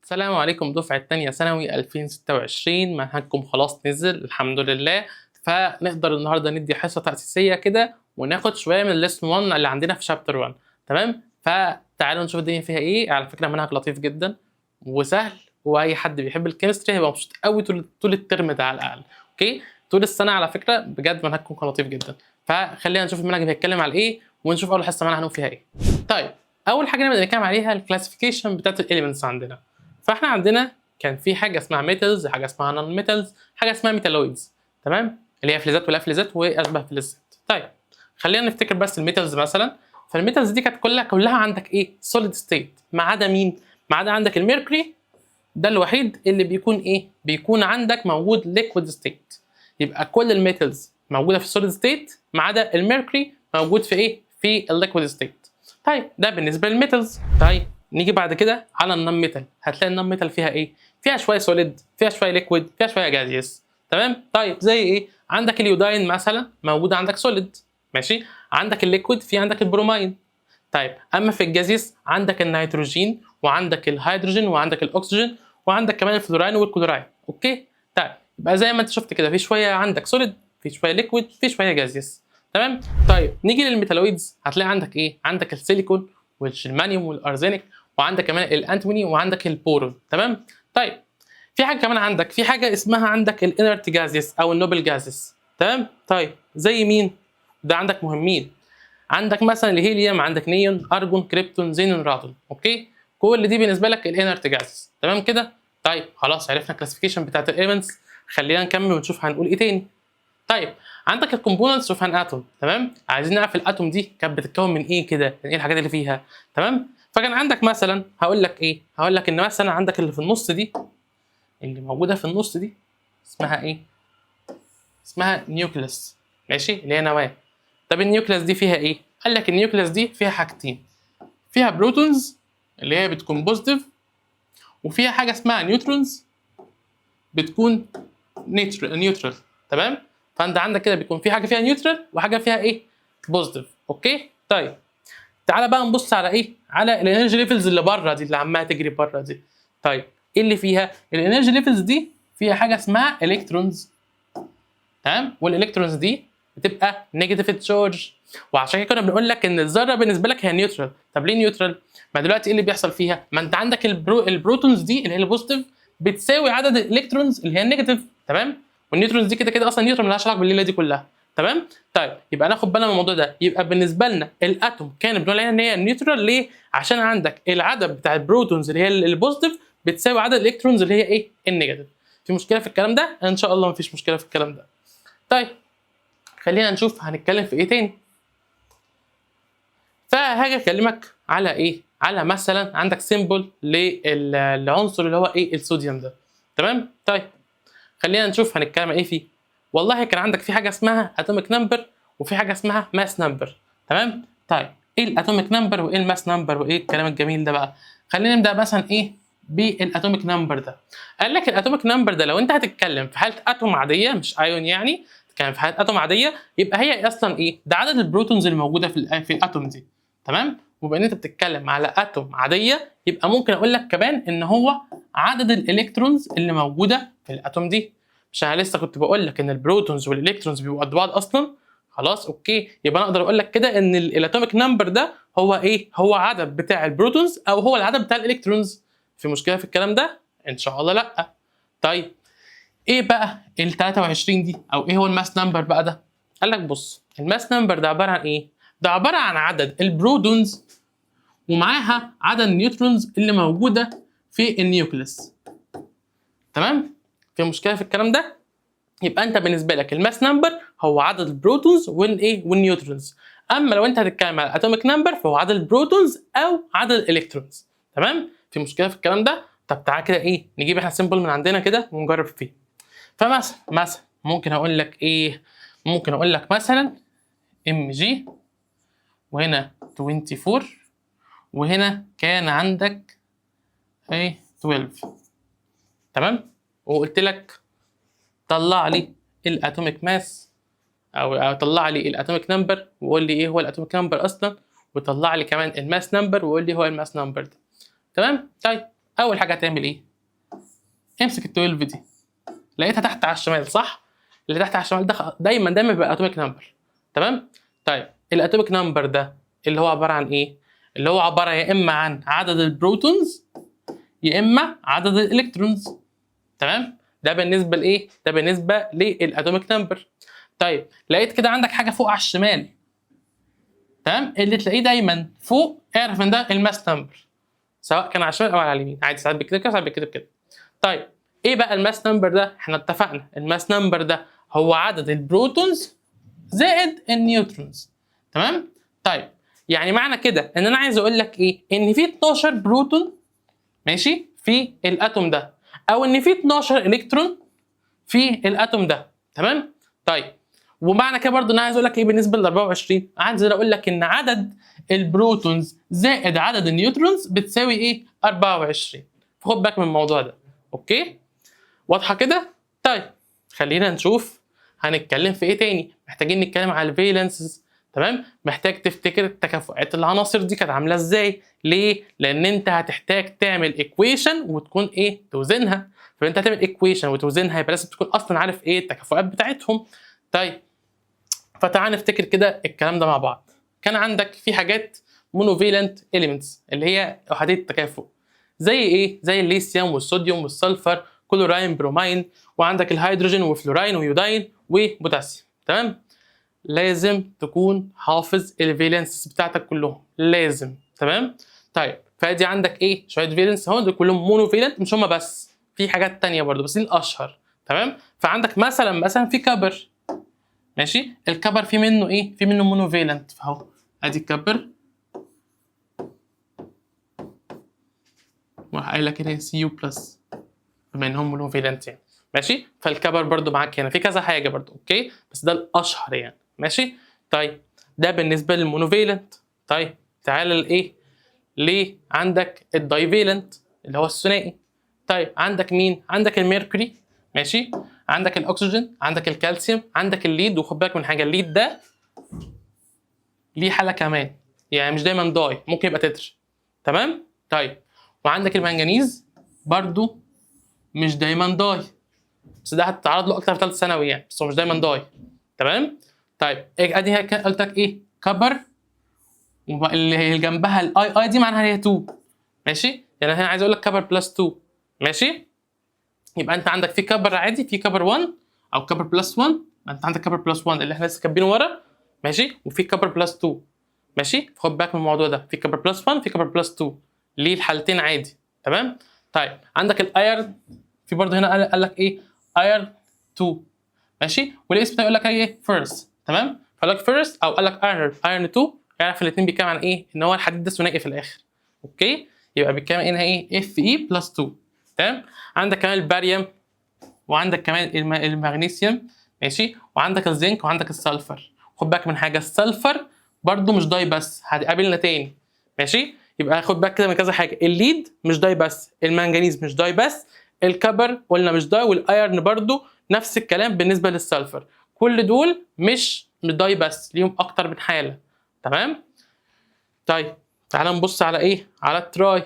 السلام عليكم دفعة تانية ثانوي 2026. منهجكم خلاص نزل الحمد لله، فنقدر النهارده ندي حصة تأسيسية كده وناخد شوية من ال lesson 1 اللي عندنا في chapter 1. تمام؟ فتعالوا نشوف الدنيا فيها ايه. على فكرة منهج لطيف جدا وسهل، واي حد بيحب ال chemistry هيبقى مبسوط قوي طول طول الترم ده على الاقل، okay؟ طول السنة. على فكرة بجد منهجكم كان لطيف جدا. فخلينا نشوف المنهج بيتكلم على ايه ونشوف اول حصة معانا هنقول فيها ايه. طيب، اول حاجة نبدا نتكلم عليها ال classification بتاعت ال elements عندنا. فاحنا عندنا كان في حاجة اسمها metals، حاجة اسمها non metals، حاجة اسمها metalloids، تمام؟ اللي هي فلزات ولا فلزات واشبه فلزات. طيب، خلينا نفتكر بس ال metals مثلا. فال metals دي كانت كلها كلها عندك ايه؟ solid state، ما عدا مين؟ ما عدا عندك ال mercury، ده الوحيد اللي بيكون ايه؟ بيكون عندك موجود liquid state. يبقى كل ال metals موجودة في ال solid state ما عدا ال mercury، موجود في ايه؟ في ال liquid state. طيب، ده بالنسبة لل metals. طيب، نيجي بعد كده على ال non metal. هتلاقي ال non metal فيها ايه؟ فيها شوية solid، فيها شوية liquid، فيها شوية gaseous، تمام؟ طيب، زي ايه؟ عندك ال iodine مثلا موجود عندك solid، ماشي؟ عندك ال liquid في عندك البرومين. طيب، اما في ال gaseous عندك النيتروجين وعندك الهيدروجين وعندك الاكسجين وعندك كمان ال fluorine وال chlorine، okay؟ طيب، يبقى زي ما انت شفت كده في شوية عندك solid، في شوية liquid، في شوية gaseous، تمام؟ طيب، نيجي لل metalloids. هتلاقي عندك ايه؟ عندك السيليكون والجرمانيوم وال arsenic وعندك كمان ال antimony وعندك البورون، تمام؟ طيب، في حاجة كمان عندك، في حاجة اسمها عندك ال inert gases او ال noble gases، تمام؟ طيب، زي مين ده؟ عندك مهمين، عندك مثلا الهيليوم، عندك نيون، ارجون، كريبتون، زينون، رادون، okay؟ كل دي بالنسبة لك ال inert gases، تمام كده؟ طيب، خلاص عرفنا ال classification بتاعت ال elements، خلينا نكمل ونشوف هنقول ايه تاني. طيب، عندك ال components of an atom، تمام؟ عايزين نعرف ال atom دي كانت بتتكون من ايه كده، يعني ايه الحاجات اللي فيها، تمام؟ فكان عندك مثلا، هقول لك ايه؟ هقول لك ان مثلا عندك اللي في النص دي، اللي موجودة في النص دي اسمها ايه؟ اسمها nucleus، ماشي؟ اللي هي نواه. طب ال nucleus دي فيها ايه؟ قال لك ال nucleus دي فيها حاجتين، فيها protons اللي هي بتكون positive، وفيها حاجة اسمها neutrons بتكون neutral، تمام؟ فانت عندك كده بيكون في حاجة فيها neutral وحاجه فيها ايه؟ positive، okay؟ طيب، تعالى بقى نبص على ايه؟ على ال energy levels اللي بره دي، اللي عماله تجري بره دي. طيب، ايه اللي فيها؟ ال energy levels دي فيها حاجة اسمها electrons، تمام؟ وال electrons دي بتبقى negative charge، وعشان كده كنا بنقول لك ان الذرة بالنسبة لك هي neutral. طب ليه neutral؟ ما دلوقتي ايه اللي بيحصل فيها؟ ما انت عندك ال protons دي اللي هي ال positive بتساوي عدد ال electrons اللي هي ال negative، تمام؟ وال neutrons دي كده كده اصلا neutral، مالهاش علاقة بالليله دي كلها، تمام؟ طيب، يبقى ناخد بالنا من الموضوع ده. يبقى بالنسبة لنا ال atom كان بنقول عليها ان هي neutral، ليه؟ عشان عندك العدد بتاع ال protons اللي هي ال positive بتساوي عدد ال electrons اللي هي ايه؟ ال negative. في مشكلة في الكلام ده؟ ان شاء الله مفيش مشكلة في الكلام ده. طيب، خلينا نشوف هنتكلم في ايه تاني. فهاجي اكلمك على ايه؟ على مثلا عندك symbol للعنصر اللي هو ايه؟ الصوديوم ده، تمام؟ طيب، خلينا نشوف هنتكلم ايه فيه. والله كان عندك في حاجة اسمها atomic number وفي حاجة اسمها mass number، تمام؟ طيب، ايه ال atomic number وايه ال mass number وايه الكلام الجميل ده بقى؟ خلينا نبدا مثلا ايه؟ بال atomic number ده. قال لك ال atomic number ده لو انت هتتكلم في حاله atom عادية مش ايون، يعني تتكلم في حاله atom عاديه، يبقى هي اصلا ايه؟ ده عدد ال protons اللي موجودة في ال atom دي، تمام؟ وبما ان انت بتتكلم على atom عاديه، يبقى ممكن اقول لك كمان ان هو عدد ال electrons اللي موجودة في ال atom دي. مش انا لسه كنت بقول لك ان ال protons وال electrons بيبقوا قد بعض اصلا؟ خلاص، okay، يبقى انا اقدر اقول لك كده ان ال atomic number ده هو ايه؟ هو عدد بتاع ال protons او هو العدد بتاع ال electrons. في مشكلة في الكلام ده؟ ان شاء الله لا. طيب، ايه بقى ال 23 دي او ايه هو ال mass number بقى ده؟ قال لك بص، ال mass number ده عبارة عن ايه؟ ده عبارة عن عدد ال protons ومعاها عدد ال neutrons اللي موجودة في ال nucleus، تمام؟ في مشكلة في الكلام ده؟ يبقى انت بالنسبة لك ال mass number هو عدد ال protons والايه؟ وال neutrons. اما لو انت هتتكلم على ال atomic number فهو عدد ال protons او عدد ال electrons، تمام؟ في مشكلة في الكلام ده؟ طب تعالى كده ايه؟ نجيب احنا symbol من عندنا كده ونجرب فيه. فمثلا مثلا ممكن اقول لك ايه؟ ممكن اقول لك مثلا Mg وهنا 24 وهنا كان عندك ايه؟ 12، تمام؟ وقلت لك طلع لي ال atomic mass او طلع لي ال atomic number وقول لي ايه هو ال atomic number اصلا، وطلع لي كمان ال mass number وقول لي هو ال mass number ده، تمام؟ طيب، اول حاجة هتعمل ايه؟ امسك ال 12 دي، لقيتها تحت على الشمال، صح؟ اللي تحت على الشمال ده دايما دايما بيبقى atomic number، تمام؟ طيب ال atomic number ده اللي هو عبارة عن ايه؟ اللي هو عبارة يا اما عن عدد ال protons يا اما عدد ال electrons، تمام؟ ده بالنسبة لايه؟ ده بالنسبة لل atomic number. طيب لقيت كده عندك حاجة فوق على الشمال، تمام؟ اللي تلاقيه دايما فوق اعرف ان ده ال mass number، سواء كان على الشمال او على اليمين، عادي، ساعات بيكتب كده ساعات بيكتب كده. طيب ايه بقى ال mass number ده؟ احنا اتفقنا ال mass number ده هو عدد ال protons زائد ال neutrons، تمام؟ طيب يعني معنى كده ان انا عايز اقول لك ايه؟ ان في 12 بروتون، ماشي، في ال atom ده، او ان في 12 الكترون في ال atom ده، تمام؟ طيب ومعنى كده برضه ان انا عايز اقول لك ايه بالنسبة لل 24؟ عايز اقول لك ان عدد ال protons زائد عدد ال neutrons بتساوي ايه؟ 24. خد بالك من الموضوع ده، okay؟ واضحة كده؟ طيب خلينا نشوف هنتكلم في ايه تاني. محتاجين نتكلم على ال valences، تمام؟ محتاج تفتكر تكافؤات العناصر دي كانت عامله ازاي. ليه؟ لان انت هتحتاج تعمل equation وتكون ايه؟ توزنها. فانت هتعمل equation وتوزنها، يبقى لازم تكون اصلا عارف ايه التكافؤات بتاعتهم. طيب فتعال نفتكر كده الكلام ده مع بعض. كان عندك في حاجات monovalent elements اللي هي احادية التكافؤ، زي ايه؟ زي الليثيوم والصوديوم وال sulfur، chlorine، bromine، وعندك الهيدروجين و fluorine و iodine وبوتاسيوم، تمام؟ لازم تكون حافظ ال valences بتاعتك كلهم، لازم، تمام؟ طيب فادي عندك ايه؟ شوية valence اهو، دول كلهم monovalent، مش هما بس، في حاجات تانية برضو بس دي الاشهر، تمام؟ فعندك مثلا في copper، ماشي؟ ال copper في منه ايه؟ في منه monovalent، فاهو ادي ال copper وراح قايل لك هنا Cu plus بما ان هم monovalent يعني، ماشي؟ فال copper برضو معاك هنا في كذا حاجة برضو، okay؟ بس ده الاشهر يعني، ماشي؟ طيب ده بالنسبة لل monovalent. طيب تعالى لايه؟ ليه عندك ال divalent اللي هو الثنائي. طيب عندك مين؟ عندك ال mercury، ماشي؟ عندك الاكسجين، عندك الكالسيوم، عندك ال lead. وخد بالك من حاجة، ال lead ده ليه حاله كمان، يعني مش دايما di، ممكن يبقى tetra، تمام؟ طيب وعندك المنجنيز برضو مش دايما di، بس ده هتتعرض له اكتر في ثالثة ثانوي يعني، بس هو مش دايما di، تمام؟ طيب ادي هي قلت لك ايه؟ copper، اللي هي جنبها ال i i دي معناها هي 2، ماشي؟ يعني انا هنا عايز اقول لك copper plus 2، ماشي؟ يبقى انت عندك في copper عادي، في copper 1 او copper plus 1، انت عندك copper plus 1 اللي احنا لسه كاتبينه ورا، ماشي؟ وفي copper plus 2، ماشي؟ خد بالك من الموضوع ده، في copper plus 1، في copper plus 2، ليه الحالتين عادي، تمام؟ طيب عندك ال iron، في برضه هنا قال لك ايه؟ iron 2، ماشي؟ والاسم ده يقول لك ايه؟ ferrous، تمام؟ فقال لك ferrous او قال لك iron iron 2، اعرف الاثنين بيتكلم عن ايه؟ ان هو الحديد ده ثنائي في الاخر، okay؟ يبقى بيتكلم انها ايه؟ Fe plus 2، تمام؟ عندك كمان الباريوم، وعندك كمان المغنيسيوم، ماشي؟ وعندك الزنك وعندك ال sulfur. خد بالك من حاجة، ال sulfur برضو مش di بس، هتقابلنا تاني، ماشي؟ يبقى خد بالك كده من كذا حاجة، ال lead مش di بس، المنجنيز مش di بس، ال copper قلنا مش di، وال iron برضو نفس الكلام بالنسبة لل sulfur، كل دول مش di بس، ليهم اكتر من حاله، تمام؟ طيب تعال نبص على ايه؟ على ال tri،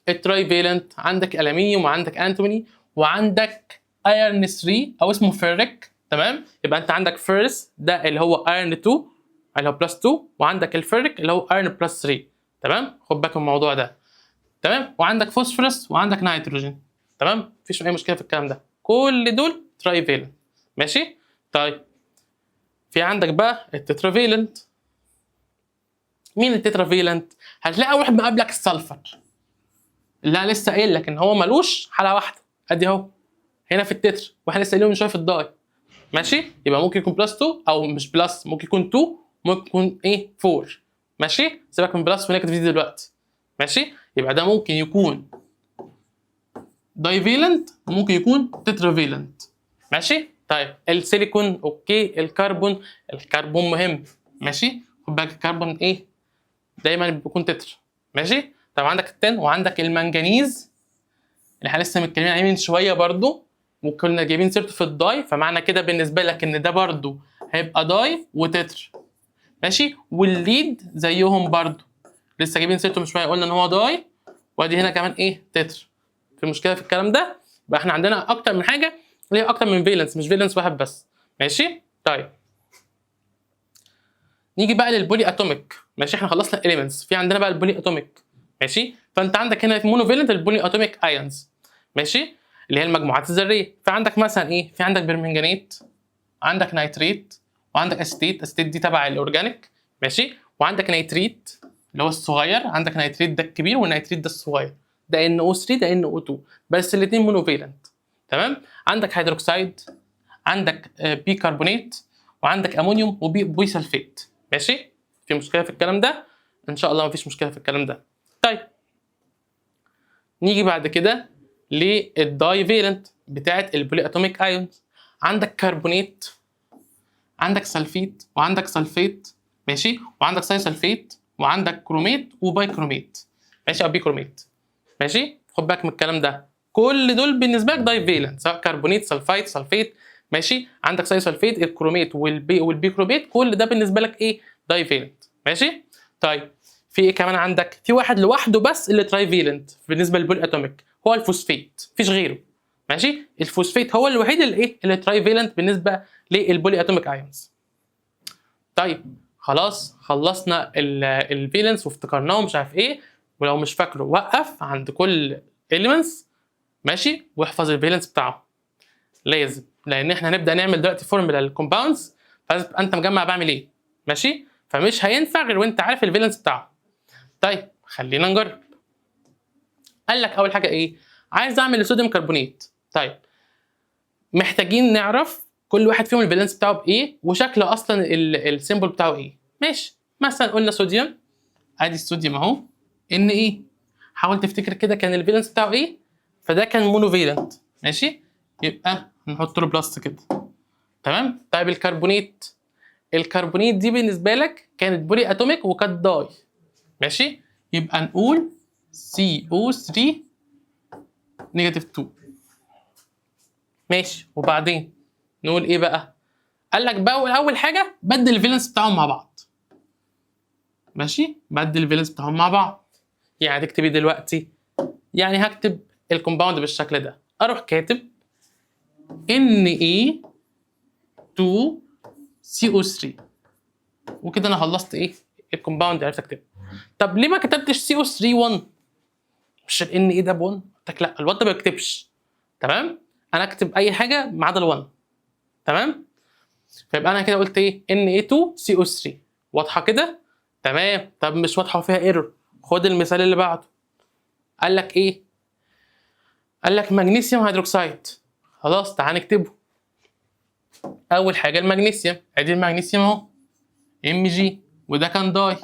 ال trivalent. عندك الومنيوم وعندك antimony وعندك iron 3 او اسمه ferric، تمام؟ يبقى انت عندك ferrous ده اللي هو iron 2 اللي هو plus 2، وعندك ال ferric اللي هو iron plus 3، تمام؟ خد بالك من الموضوع ده، تمام؟ وعندك فوسفورس وعندك نيتروجين، تمام؟ مفيش اي مشكلة في الكلام ده، كل دول trivalent، ماشي؟ طيب في عندك بقى ال tetravalent. مين ال tetravalent؟ هتلاقي اول واحد مقابلك ال sulfur، اللي انا لسه قايل لك ان هو ملوش حاله واحدة، ادي اهو هنا في ال tetra، واحنا لسه قايلين من شوية في ال di، ماشي؟ يبقى ممكن يكون plus 2 او مش plus، ممكن يكون 2، ممكن يكون ايه؟ 4، ماشي؟ سيبك من plus و negative دي دلوقتي، ماشي؟ يبقى ده ممكن يكون divalent وممكن يكون tetravalent، ماشي؟ طيب السيليكون okay، الكربون، الكربون مهم، ماشي؟ خد بالك الكربون ايه؟ دايما بيكون tetra، ماشي؟ طب عندك ال tin وعندك المنجنيز اللي احنا لسه متكلمين عليه من شوية برضو، وكنا جايبين سيرته في ال di، فمعنى كده بالنسبة لك ان ده برضو هيبقى di و tetra، ماشي؟ وال lead زيهم برضو، لسه جايبين سيرته من شوية، قلنا ان هو di وادي هنا كمان ايه؟ tetra. في مشكلة في الكلام ده؟ يبقى احنا عندنا اكتر من حاجة ليها اكتر من valence، مش valence واحد بس. ماشي؟ طيب نيجي بقى لل polyatomic. ماشي، احنا خلصنا ال elements، في عندنا بقى ال polyatomic. ماشي، فانت عندك هنا في monovalent ال polyatomic ions. ماشي، اللي هي المجموعات الذرية. فعندك مثلا ايه؟ في عندك برمنجانيت، عندك nitrate، وعندك acetate. acetate دي تبع ال organic. ماشي، وعندك nitrite اللي هو الصغير، عندك nitrate ده الكبير وال nitrite ده الصغير، ده NO3 ده NO2، بس الاثنين monovalent. تمام؟ عندك هيدروكسيد، عندك بيكربونات، وعندك امونيوم و bisulfate. ماشي، في مشكلة في الكلام ده؟ ان شاء الله مفيش مشكلة في الكلام ده. طيب نيجي بعد كده لل divalent بتاعه ال polyatomic ions. عندك كربونات، عندك sulfite، وعندك sulfate. ماشي، وعندك thiosulfate، وعندك chromate و bichromate. ماشي، او bichromate. ماشي، خد بالك من الكلام ده، كل دول بالنسبة لك divalent، سواء carbonate، sulfite، sulfate. ماشي، عندك thiosulfate، ال chromate وال bichromate، كل ده بالنسبة لك ايه؟ divalent. ماشي، طيب في ايه كمان عندك؟ في واحد لوحده بس اللي trivalent بالنسبة لل polyatomic، هو الفوسفيت، مفيش غيره. ماشي، الفوسفيت هو الوحيد اللي ايه؟ اللي trivalent بالنسبة لل polyatomic ions. طيب خلاص خلصنا ال valence وافتكرناه ومش عارف ايه، ولو مش فاكره وقف عند كل elements. ماشي، واحفظ ال valence بتاعه لازم، لان احنا هنبدا نعمل دلوقتي formula لل compounds، فلازم تبقى انت مجمع بعمل ايه. ماشي، فمش هينفع غير وانت عارف ال valence بتاعه. طيب خلينا نجرب. قال لك اول حاجة ايه؟ عايز اعمل ال sodium carbonate. طيب محتاجين نعرف كل واحد فيهم ال valence بتاعه بايه، وشكل اصلا ال symbol بتاعه ايه. ماشي، مثلا قلنا صوديوم، ادي الصوديوم اهو Na. حاول تفتكر كده كان ال valence بتاعه ايه؟ فده كان monovalent. ماشي، يبقى نحط له plus كده. تمام. طيب ال carbonate، ال carbonate دي بالنسبة لك كانت polyatomic وكانت di. ماشي، يبقى نقول CO3 negative 2. ماشي، وبعدين نقول ايه بقى؟ قال لك بقى اول حاجة بدل ال valence بتاعهم مع بعض. ماشي، بدل ال valence بتاعهم مع بعض. يعني تكتب ايه دلوقتي؟ يعني هكتب ال compound بالشكل ده، اروح كاتب Na2 CO3، وكده انا خلصت ايه؟ ال compound، عرفت اكتبه. طب ليه ما كتبتش CO3 1؟ مش ال Na ده ب 1؟ قلت لك لا، الواد ده ما بيكتبش. تمام، انا اكتب اي حاجة ما عدا ال1. تمام، فيبقى انا كده قلت ايه؟ Na2 CO3. واضحة كده؟ تمام. طب مش واضحة وفيها error، خد المثال اللي بعده. قال لك ايه؟ قال لك magnesium hydroxide. خلاص تعال نكتبه. اول حاجة المغنيسيوم، ادي المغنيسيوم اهو Mg، وده كان di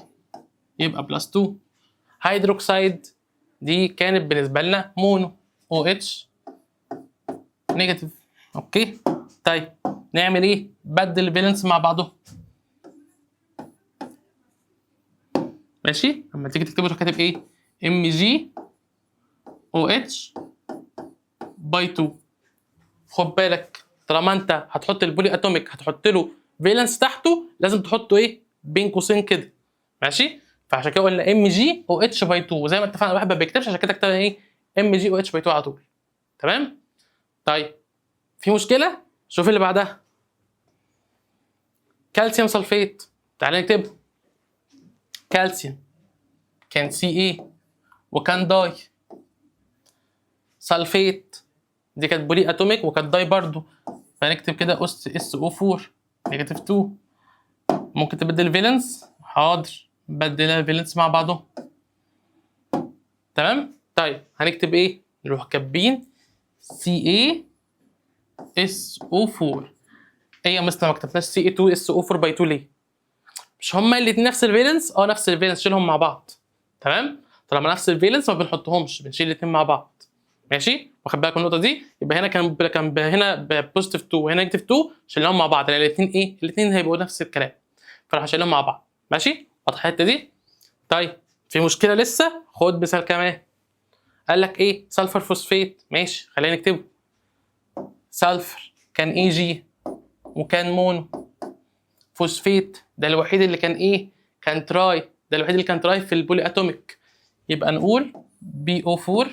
يبقى plus 2. هيدروكسيد دي كانت بالنسبة لنا mono، OH negative. okay، طيب نعمل ايه؟ بدل ال valence مع بعضهم. ماشي، لما تيجي تكتبه تروح كاتب ايه؟ Mg OH by 2. خد بالك طالما انت هتحط ال polyatomic هتحط له valence تحته، لازم تحطه ايه؟ بين قوسين كده. ماشي، فعشان كده قلنا Mg OH by 2، وزي ما اتفقنا الواحد ما بيكتبش، عشان كده كتبنا ايه؟ Mg OH by 2 على طول. تمام؟ طيب في مشكلة؟ شوف اللي بعدها، calcium sulfate. تعالى نكتبه. كالسيوم كان Ca وكان di، sulfate دي كانت polyatomic وكانت di برضو، فنكتب كده اس SO4 negative 2. ممكن تبدل valence؟ حاضر، بدلها valence مع بعضهم. تمام. طيب هنكتب ايه؟ نروح كاتبين CaSO4. ايه يا مستر ما كتبناش Ca 2 SO4 by 2 ليه؟ مش هما الاتنين نفس ال valence؟ اه نفس ال valence، شيلهم مع بعض. تمام؟ طالما نفس ال valence ما بنحطهمش، بنشيل الاتنين مع بعض. ماشي؟ واخد بالك من النقطة دي؟ يبقى هنا كان هنا positive 2 وهنا negative 2، شيلناهم مع بعض لان الاثنين ايه؟ الاثنين هيبقوا نفس الكلام، فراح شايلهم مع بعض. ماشي؟ واضحة الحتة دي؟ طيب في مشكلة لسه؟ خد مثال كمان. قال لك ايه؟ sulfur phosphate. ماشي، خلينا نكتبه. sulfur كان Ag وكان mono، phosphate ده الوحيد اللي كان ايه؟ كان tri، ده الوحيد اللي كان tri في ال polyatomic، يبقى نقول PO 4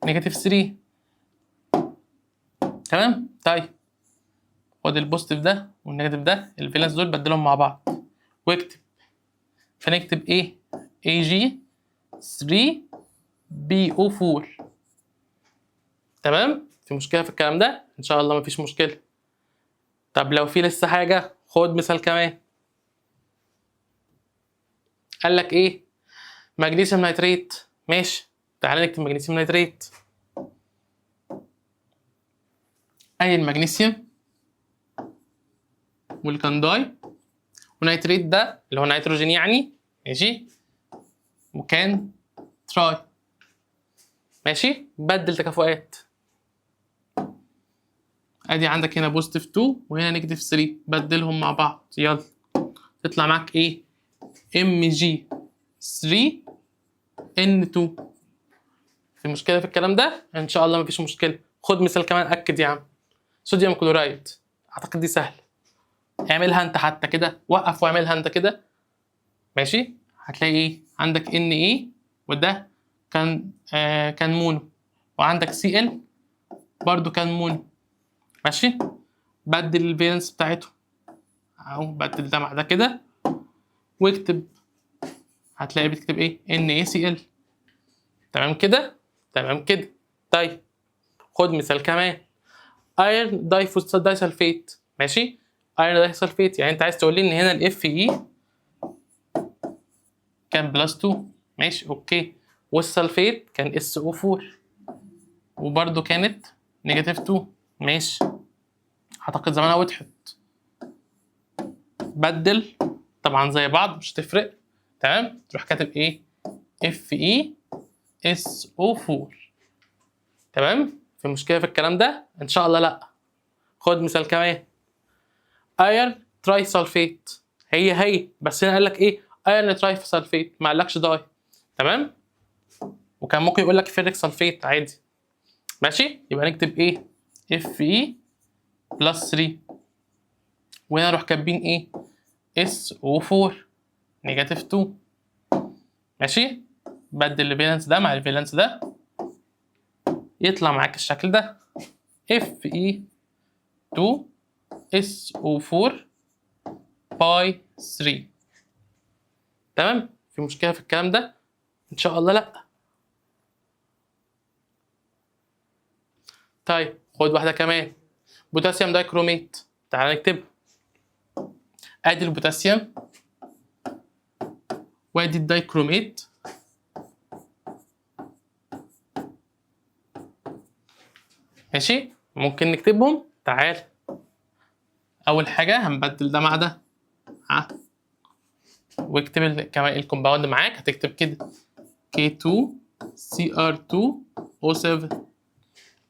negative 3. تمام. طيب خد ال positive ده وال negative ده، ال valence دول بدلهم مع بعض واكتب، فنكتب ايه؟ Ag 3 PO 4. تمام. في مشكلة في الكلام ده؟ ان شاء الله مفيش مشكله. طب لو في لسه حاجه، خد مثال كمان. قال لك ايه؟ magnesium nitrate. ماشي، تعالى نكتب magnesium nitrate. ادي المغنيسيوم واللي كان di و nitrate ده اللي هو نيتروجين يعني، ماشي، وكان tri. ماشي، بدل تكافؤات. ادي عندك هنا positive 2 وهنا negative 3، بدلهم مع بعض، يلا تطلع معاك ايه؟ Mg 3 N 2. في مشكلة في الكلام ده؟ ان شاء الله مفيش مشكله. خد مثال كمان، اكد يا عم. sodium chloride، اعتقد دي سهله، اعملها انت حتى كده، وقف واعملها انت كده. ماشي، هتلاقي ايه؟ عندك Na وده كان mono، وعندك Cl برضو كان mono. ماشي، بدل ال valence بتاعته اهو، بدل ده مع ده كده واكتب، هتلاقي بتكتب ايه؟ NaCl. تمام كده؟ تمام كده. طيب خد مثال كمان، iron disulfate. ماشي، iron disulfate، يعني انت عايز تقول لي ان هنا ال Fe كان plus 2. ماشي okay، وال sulfate كان SO 4 وبرده كانت negative 2. ماشي، اعتقد زمانها وضحت. بدل طبعا زي بعض مش هتفرق. تمام، تروح كاتب ايه؟ FeSO 4. تمام، في مشكلة في الكلام ده؟ ان شاء الله لا. خد مثال كمان، iron trisulfate، هي هي بس هنا قال لك ايه؟ iron trisulfate، ما قالكش di. تمام، وكان ممكن يقول لك ferric sulfate عادي. ماشي، يبقى نكتب ايه؟ Fe plus 3، وهنا نروح كاتبين ايه؟ SO 4 negative 2. ماشي، بدل ال valence ده مع ال valence ده، يطلع معاك الشكل ده Fe 2 SO 4 by 3. تمام، في مشكلة في الكلام ده؟ ان شاء الله لا. طيب خد واحدة كمان، potassium dichromate. تعال نكتبها. ادي البوتاسيوم وادي ال dichromate. ماشي، ممكن نكتبهم. تعال اول حاجة هنبدل ده مع ده، ها، واكتب كمان ال compound معاك. هتكتب كده K2Cr2O7.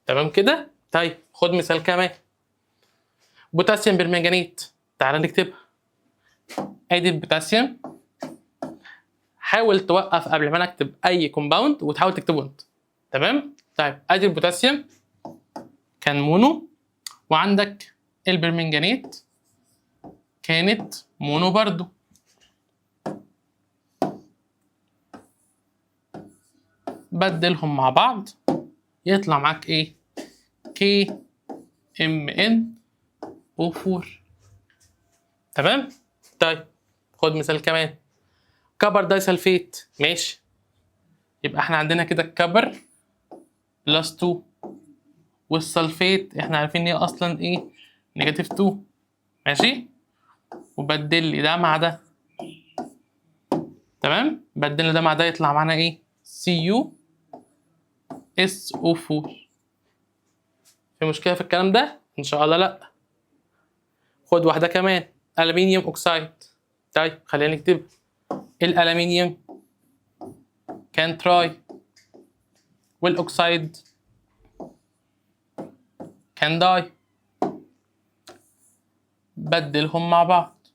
تمام كده. طيب خد مثال كمان، potassium permanganate. تعال نكتبها. ادي البوتاسيوم. حاول توقف قبل ما انا اكتب اي compound وتحاول تكتبه انت. تمام. طيب ادي البوتاسيوم كان mono، وعندك البرمنجانيت كانت mono برضو. بدلهم مع بعض يطلع معاك ايه؟ KMnO4. تمام. طيب خد مثال كمان، copper disulfate. ماشي، يبقى احنا عندنا كده ال copper plus 2، وال sulfate احنا عارفين ان هي اصلا ايه؟ negative 2. ماشي، وبدل لي ده مع ده. تمام، بدلنا ده مع ده يطلع معانا ايه؟ CuSO4. في مشكلة في الكلام ده؟ ان شاء الله لا. خد واحدة كمان، aluminium oxide. طيب خلينا نكتب الالومنيوم كان tri، وال oxide كان di. بدلهم مع بعض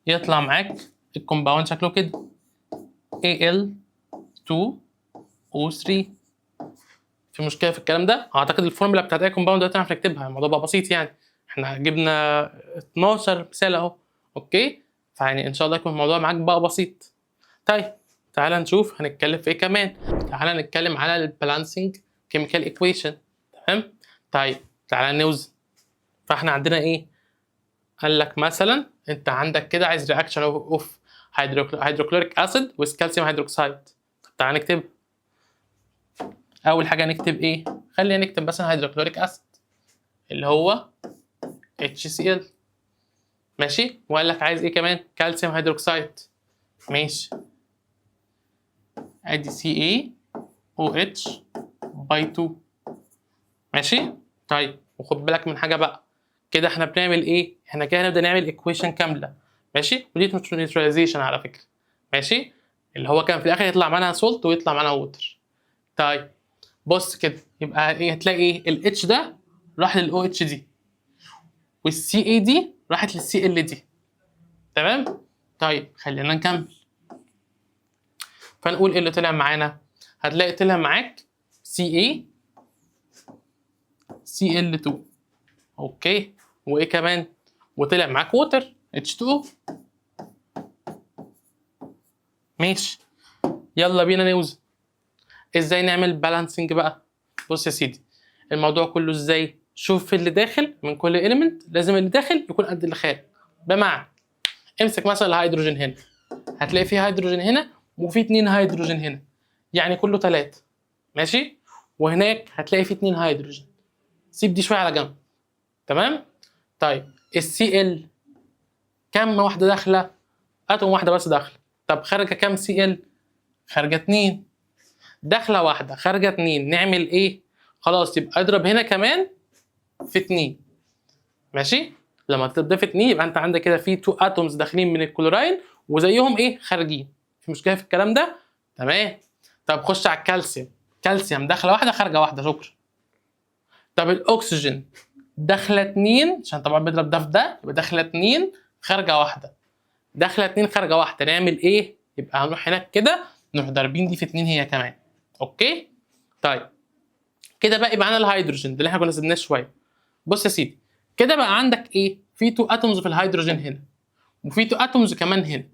يطلع معاك ال compound شكله كده Al2O3. في مشكلة في الكلام ده؟ اعتقد الفورمولا بتاعت اي compound دلوقتي هنعرف نكتبها، الموضوع بقى بسيط يعني، احنا جبنا 12 مثال اهو. okay، فيعني ان شاء الله يكون الموضوع معاك بقى بسيط. طيب تعال نشوف هنتكلم في ايه كمان. تعال نتكلم على ال balancing chemical equation. تمام. طيب تعال نوزن. فاحنا عندنا ايه؟ قال لك مثلا انت عندك كده عايز reaction of hydrochloric acid with calcium hydroxide. طب تعال نكتب. اول حاجة نكتب ايه؟ خلينا نكتب مثلا hydrochloric acid اللي هو HCl. ماشي. وقال لك عايز ايه كمان؟ calcium hydroxide. ماشي، ادي CaOH by 2. ماشي. طيب وخد بالك من حاجة بقى كده، احنا بنعمل ايه؟ احنا كده هنبدا نعمل equation كامله. ماشي، ودي neutralization على فكره. ماشي، اللي هو كان في الاخر يطلع معانا salt ويطلع معانا water. طيب بص كده، يبقى ايه؟ هتلاقي ايه؟ ال H ده راح لل OH دي، وال Ca دي راحت لل Cl دي. تمام. طيب خلينا نكمل. فنقول ايه اللي طلع معانا؟ هتلاقي طلع معاك CaCl 2. okay، وايه كمان؟ وطلع معاك water H2O. ماشي، يلا بينا نوزن. ازاي نعمل balancing بقى؟ بص يا سيدي، الموضوع كله ازاي؟ شوف اللي داخل من كل element، لازم اللي داخل يكون قد اللي خارج. بمعنى امسك مثلا الهيدروجين هنا، هتلاقي فيه هيدروجين هنا وفي اتنين هيدروجين هنا، يعني كله تلاتة. ماشي، وهناك هتلاقي فيه اتنين هيدروجين، سيب دي شوية على جنب. تمام. طيب ال Cl كم واحدة داخله؟ atom واحدة بس داخله. طب خارجه كام Cl؟ خارجه اتنين. داخله واحدة خارجه اتنين، نعمل ايه؟ خلاص يبقى اضرب هنا كمان في اتنين. ماشي، لما تضرب في اتنين يبقى انت عندك كده في 2 atoms داخلين من الكلوراين وزيهم ايه؟ خارجين. في مشكلة في الكلام ده؟ تمام. طب خش على الكالسيوم، كالسيوم داخله واحدة خارجه واحده، شكرا. طب الاكسجين داخله اتنين، عشان طبعا بيضرب ده في ده، يبقى داخله اتنين خارجه واحده، داخله اتنين خارجه واحده، نعمل ايه؟ يبقى هنروح هناك كده نروح ضاربين دي في اتنين هي كمان. okay. طيب كده بقى معانا الهيدروجين ده اللي احنا كنا سيبناه شوية. بص يا سيدي، كده بقى عندك ايه؟ في 2 atoms في الهيدروجين هنا وفي 2 atoms كمان هنا.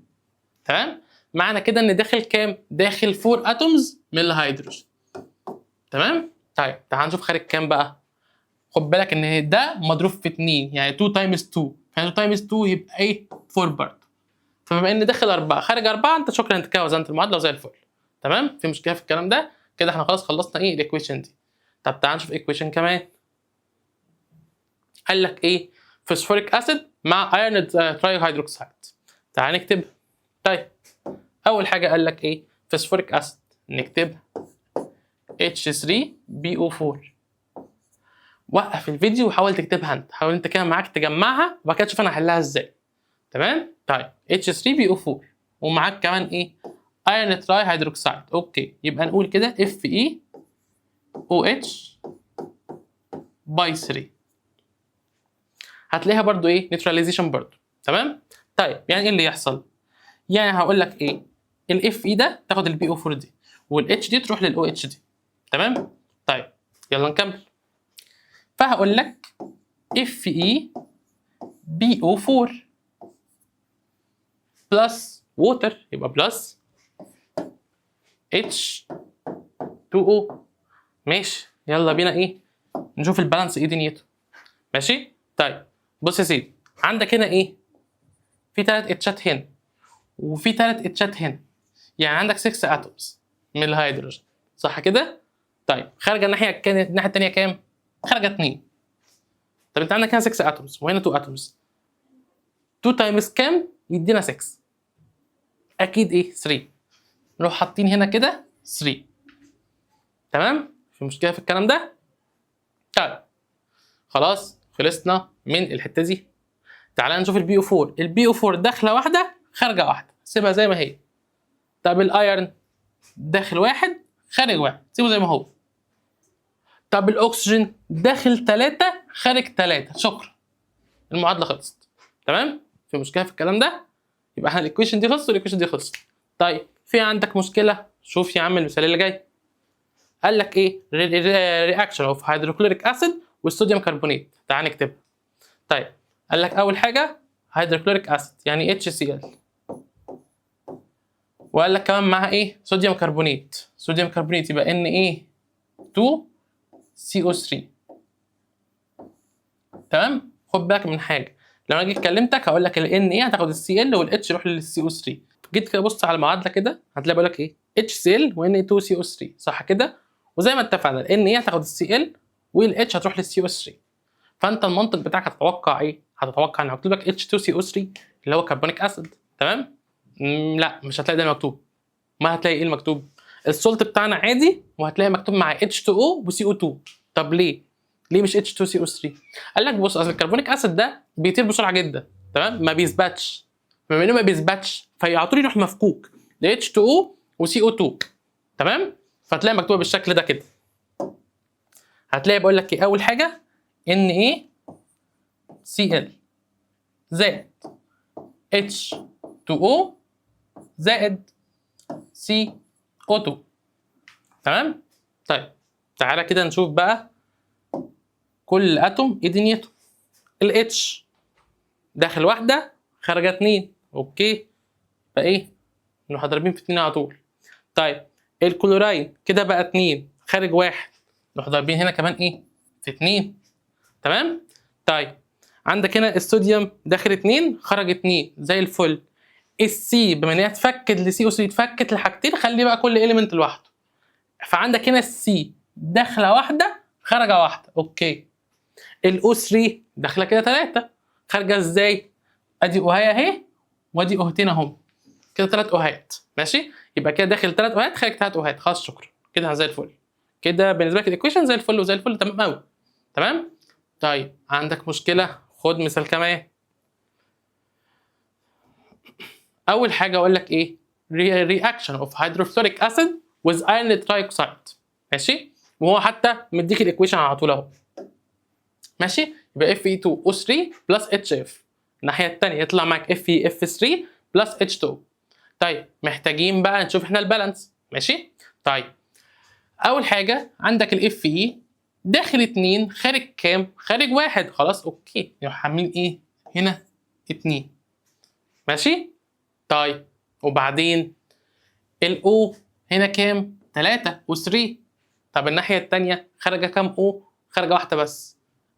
تمام. معنى كده ان داخل كام؟ داخل 4 atoms من الهيدروجين. تمام. طيب تعال نشوف خارج كام بقى. خد بالك ان ده مضروب في 2، يعني 2 times 2، يعني 2 times 2 يبقى ايه؟ 4 برضه. فبما ان داخل 4 خارج 4، انت شكرا، انت كده وزنت المعادلة وزي الفل. تمام. في مشكلة في الكلام ده؟ كده احنا خلاص خلصنا ايه؟ ال equation دي. طب تعال نشوف equation كمان. قال لك ايه؟ phosphoric acid مع iron trihydroxide. تعال نكتب. طيب اول حاجة قال لك ايه؟ phosphoric acid، نكتبها H3PO4. وقف الفيديو وحاول تكتبها انت، حاول انت كده معاك تجمعها وبعد كده تشوف انا هحلها ازاي. تمام. طيب H3PO4 ومعاك كمان ايه؟ iron trihydroxide. okay، يبقى نقول كده FeOH by 3. هتلاقيها برضو ايه؟ neutralization برضو. تمام. طيب يعني ايه اللي يحصل؟ يعني هقول لك ايه؟ ال Fe ده تاخد ال PO 4 دي، وال H دي تروح لل OH دي. تمام. طيب يلا نكمل. فهقول لك FePO 4 plus water، يبقى plus H2O. ماشي، يلا بينا ايه؟ نشوف ال balance ايه دنيته. ماشي. طيب بص يا سيدي، عندك هنا ايه؟ في 3 H ات هنا وفي 3 H ات هنا، يعني عندك 6 atoms من الهيدروجين، صح كده؟ طيب خارجه الناحية الناحية الثانية كام؟ خارجه 2. طب انت عندك هنا 6 atoms وهنا 2 atoms، 2 times كام يدينا 6؟ اكيد ايه؟ 3. نروح حاطين هنا كده 3. تمام؟ في مشكلة في الكلام ده؟ طيب خلاص خلصنا من الحتة دي. تعالى نشوف ال PO 4. ال PO 4 داخله واحدة خارجه واحده، سيبها زي ما هي. طب ال iron داخل واحد خارج واحد، سيبه زي ما هو. طب الاكسجين داخل 3 خارج 3، شكرا، المعادلة خلصت. تمام؟ في مشكلة في الكلام ده؟ يبقى احنا ال equation دي خلصت وال equation دي خلصت. طيب في عندك مشكلة؟ شوف يا عم المثال اللي جاي. قال لك ايه؟ reaction of hydrochloric acid وال sodium carbonate. تعال نكتبها. طيب قال لك اول حاجة hydrochloric acid يعني HCl وقال لك كمان معاها ايه؟ sodium carbonate. sodium carbonate يبقى Na 2 CO 3. تمام. خد بالك من حاجه، لو انا جيت كلمتك هقول لك ال Na هتاخد ال Cl وال H يروح لل CO 3. جيت كده بص على المعادلة كده، هتلاقي بيقول لك ايه؟ HCl و Na 2 CO 3، صح كده؟ وزي ما اتفقنا ال Na هتاخد ال Cl وال H هتروح لل CO 3. فانت المنطق بتاعك هتتوقع ايه؟ هتتوقع ان مكتوب لك H2CO3 اللي هو carbonic acid. تمام؟ لا، مش هتلاقي ده مكتوب. ما هتلاقي ايه المكتوب؟ ال salt بتاعنا عادي، وهتلاقي مكتوب مع H2O و CO2. طب ليه؟ ليه مش H2CO3؟ قال لك بص، اصل ال carbonic acid ده بيطير بسرعة جدا، تمام؟ ما بيثبتش. بما انه ما بيثبتش فعلى طول يروح مفكوك ل H2O و CO2. تمام؟ فتلاقي مكتوبة بالشكل ده كده. هتلاقي بقول لك ايه؟ اول حاجة NaCl زائد H2O زائد CO2. تمام؟ طيب، تعالى كده نشوف بقى كل atom ايه دنيته. ال H داخل واحده، خارجه اتنين، okay، يبقى ايه؟ نروح ضاربين في اتنين على طول. طيب، الكلوراين كده بقى اتنين، خارج واحد، نروح ضاربين هنا كمان ايه؟ في اتنين. تمام؟ طيب، عندك هنا الصوديوم داخل اتنين، خرج اتنين، زي الفل. ال C بما ان هي اتفكت ل CO 3، اتفكت لحاجتين، خلي بقى كل element لوحده. فعندك هنا ال C داخله واحده، خارجه واحده، okay. ال O 3 داخله كده ثلاثه، خارجه ازاي؟ ادي O هايه اهي وادي O هتين اهم، كده ثلاث O هات. ماشي؟ يبقى كده داخل ثلاث O هات، خارج ثلاث O هات. خلاص، شكرا، كده زي الفل. كده بالنسبة لك ال equation زي الفل وزي الفل، تمام قوي. تمام؟ طيب، عندك مشكله؟ خد مثال كمان. اول حاجة اقول لك ايه؟ reaction of hydrofluoric acid with iron trioxide. ماشي؟ وهو حتى مديك ال equation على طول اهو. ماشي؟ يبقى Fe 2 O 3 plus HF. الناحية الثانية يطلع معاك FeF 3 plus H 2. طيب، محتاجين بقى نشوف احنا ال balance. ماشي؟ طيب، اول حاجة عندك ال Fe داخل 2، خارج كام؟ خارج واحد. خلاص، okay، نروح عاملين ايه هنا؟ 2. ماشي؟ طيب، وبعدين ال O هنا كام؟ 3 و3. طب الناحية الثانية خارجه كام O؟ خارجه واحدة بس.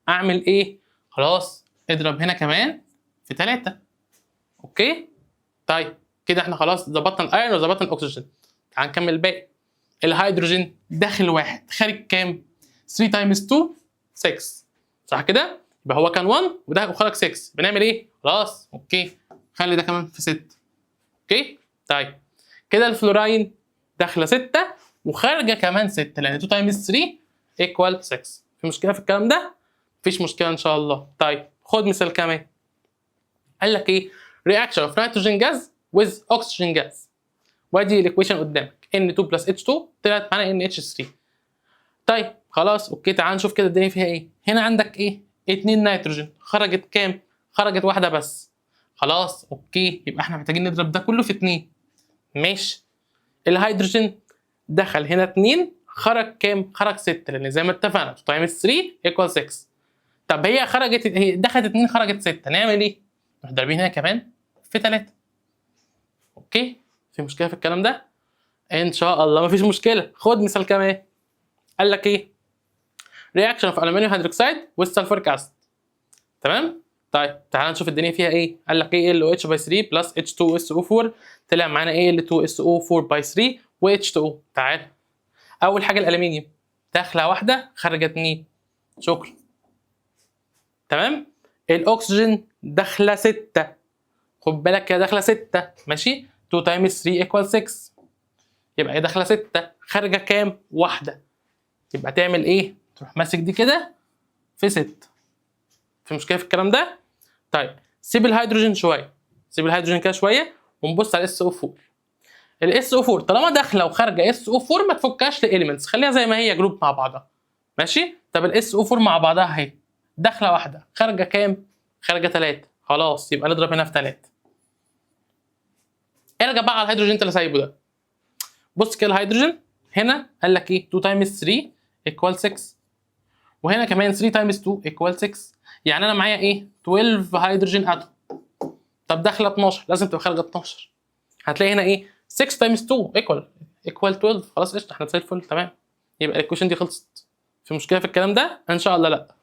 اعمل ايه؟ خلاص، اضرب هنا كمان في 3. okay؟ طيب، كده احنا خلاص ظبطنا ال iron وظبطنا الاكسجين. تعال نكمل الباقي. الهيدروجين داخل واحد، خارج كام؟ 3 times 2، 6، صح كده؟ يبقى هو كان 1 وده وخرج 6. بنعمل ايه؟ خلاص، okay، خلي ده كمان في 6. okay؟ طيب، كده الفلوراين داخله 6 وخارجه كمان 6، لان 2 times 3 equal 6. في مشكلة في الكلام ده؟ مفيش مشكلة ان شاء الله. طيب، خد مثال كمان. قال لك ايه؟ reaction of nitrogen gas with oxygen gas. وادي ال equation قدامك، N2 plus H2 طلعت معانا NH3. طيب، خلاص، okay، تعال نشوف كده الدنيا فيها ايه. هنا عندك ايه؟ 2 نيتروجين، خرجت كام؟ خرجت واحدة بس. خلاص، okay، يبقى احنا محتاجين نضرب ده كله في 2. ماشي. الهيدروجين دخل هنا 2، خرج كام؟ خرج 6، لان زي ما اتفقنا 2 times 3 equal 6. طب هي خرجت، هي دخلت 2، خرجت 6، نعمل ايه؟ نروح ضاربين هنا كمان في 3. okay؟ في مشكلة في الكلام ده؟ ان شاء الله مفيش مشكله. خد مثال كمان. قال لك ايه؟ reaction of aluminum hydroxide with sulfuric acid. تمام؟ طيب، تعال نشوف الدنيا فيها ايه. قال لك ايه؟ AlOH by 3 plus H2SO4، طلع معانا Al2SO4 by 3 و H2O. تعال، اول حاجة الالومنيوم داخله واحده، خارجه 2، شكرا. تمام؟ الاكسجين داخله 6، خد بالك كده، داخله 6. ماشي؟ 2 times 3 equal 6. يبقى هي داخله 6، خارجه كام؟ واحده. يبقى تعمل ايه؟ تروح ماسك دي كده في 6. في مشكلة في الكلام ده؟ طيب، سيب الهيدروجين شويه، سيب الهيدروجين كده شوية ونبص على ال SO 4. ال SO 4 طالما داخله وخارجه SO 4 ما تفكهاش ل elements، خليها زي ما هي group مع بعضها. ماشي؟ طب ال SO 4 مع بعضها اهي، داخله واحده، خارجه كام؟ خارجه 3. خلاص، يبقى نضرب هنا في 3. ارجع بقى على الهيدروجين انت اللي سايبه ده. بص كده، الهيدروجين هنا قال لك ايه؟ 2 times 3 equal 6، وهنا كمان 3 times 2 equal 6. يعني انا معايا ايه؟ 12 hydrogen atom. طب داخله 12، لازم تبقى خارجه 12. هتلاقي هنا ايه؟ 6 times 2 equal 12. خلاص قشطه، احنا زي الفل، تمام. يبقى ال equation دي خلصت. في مشكلة في الكلام ده؟ ان شاء الله لا.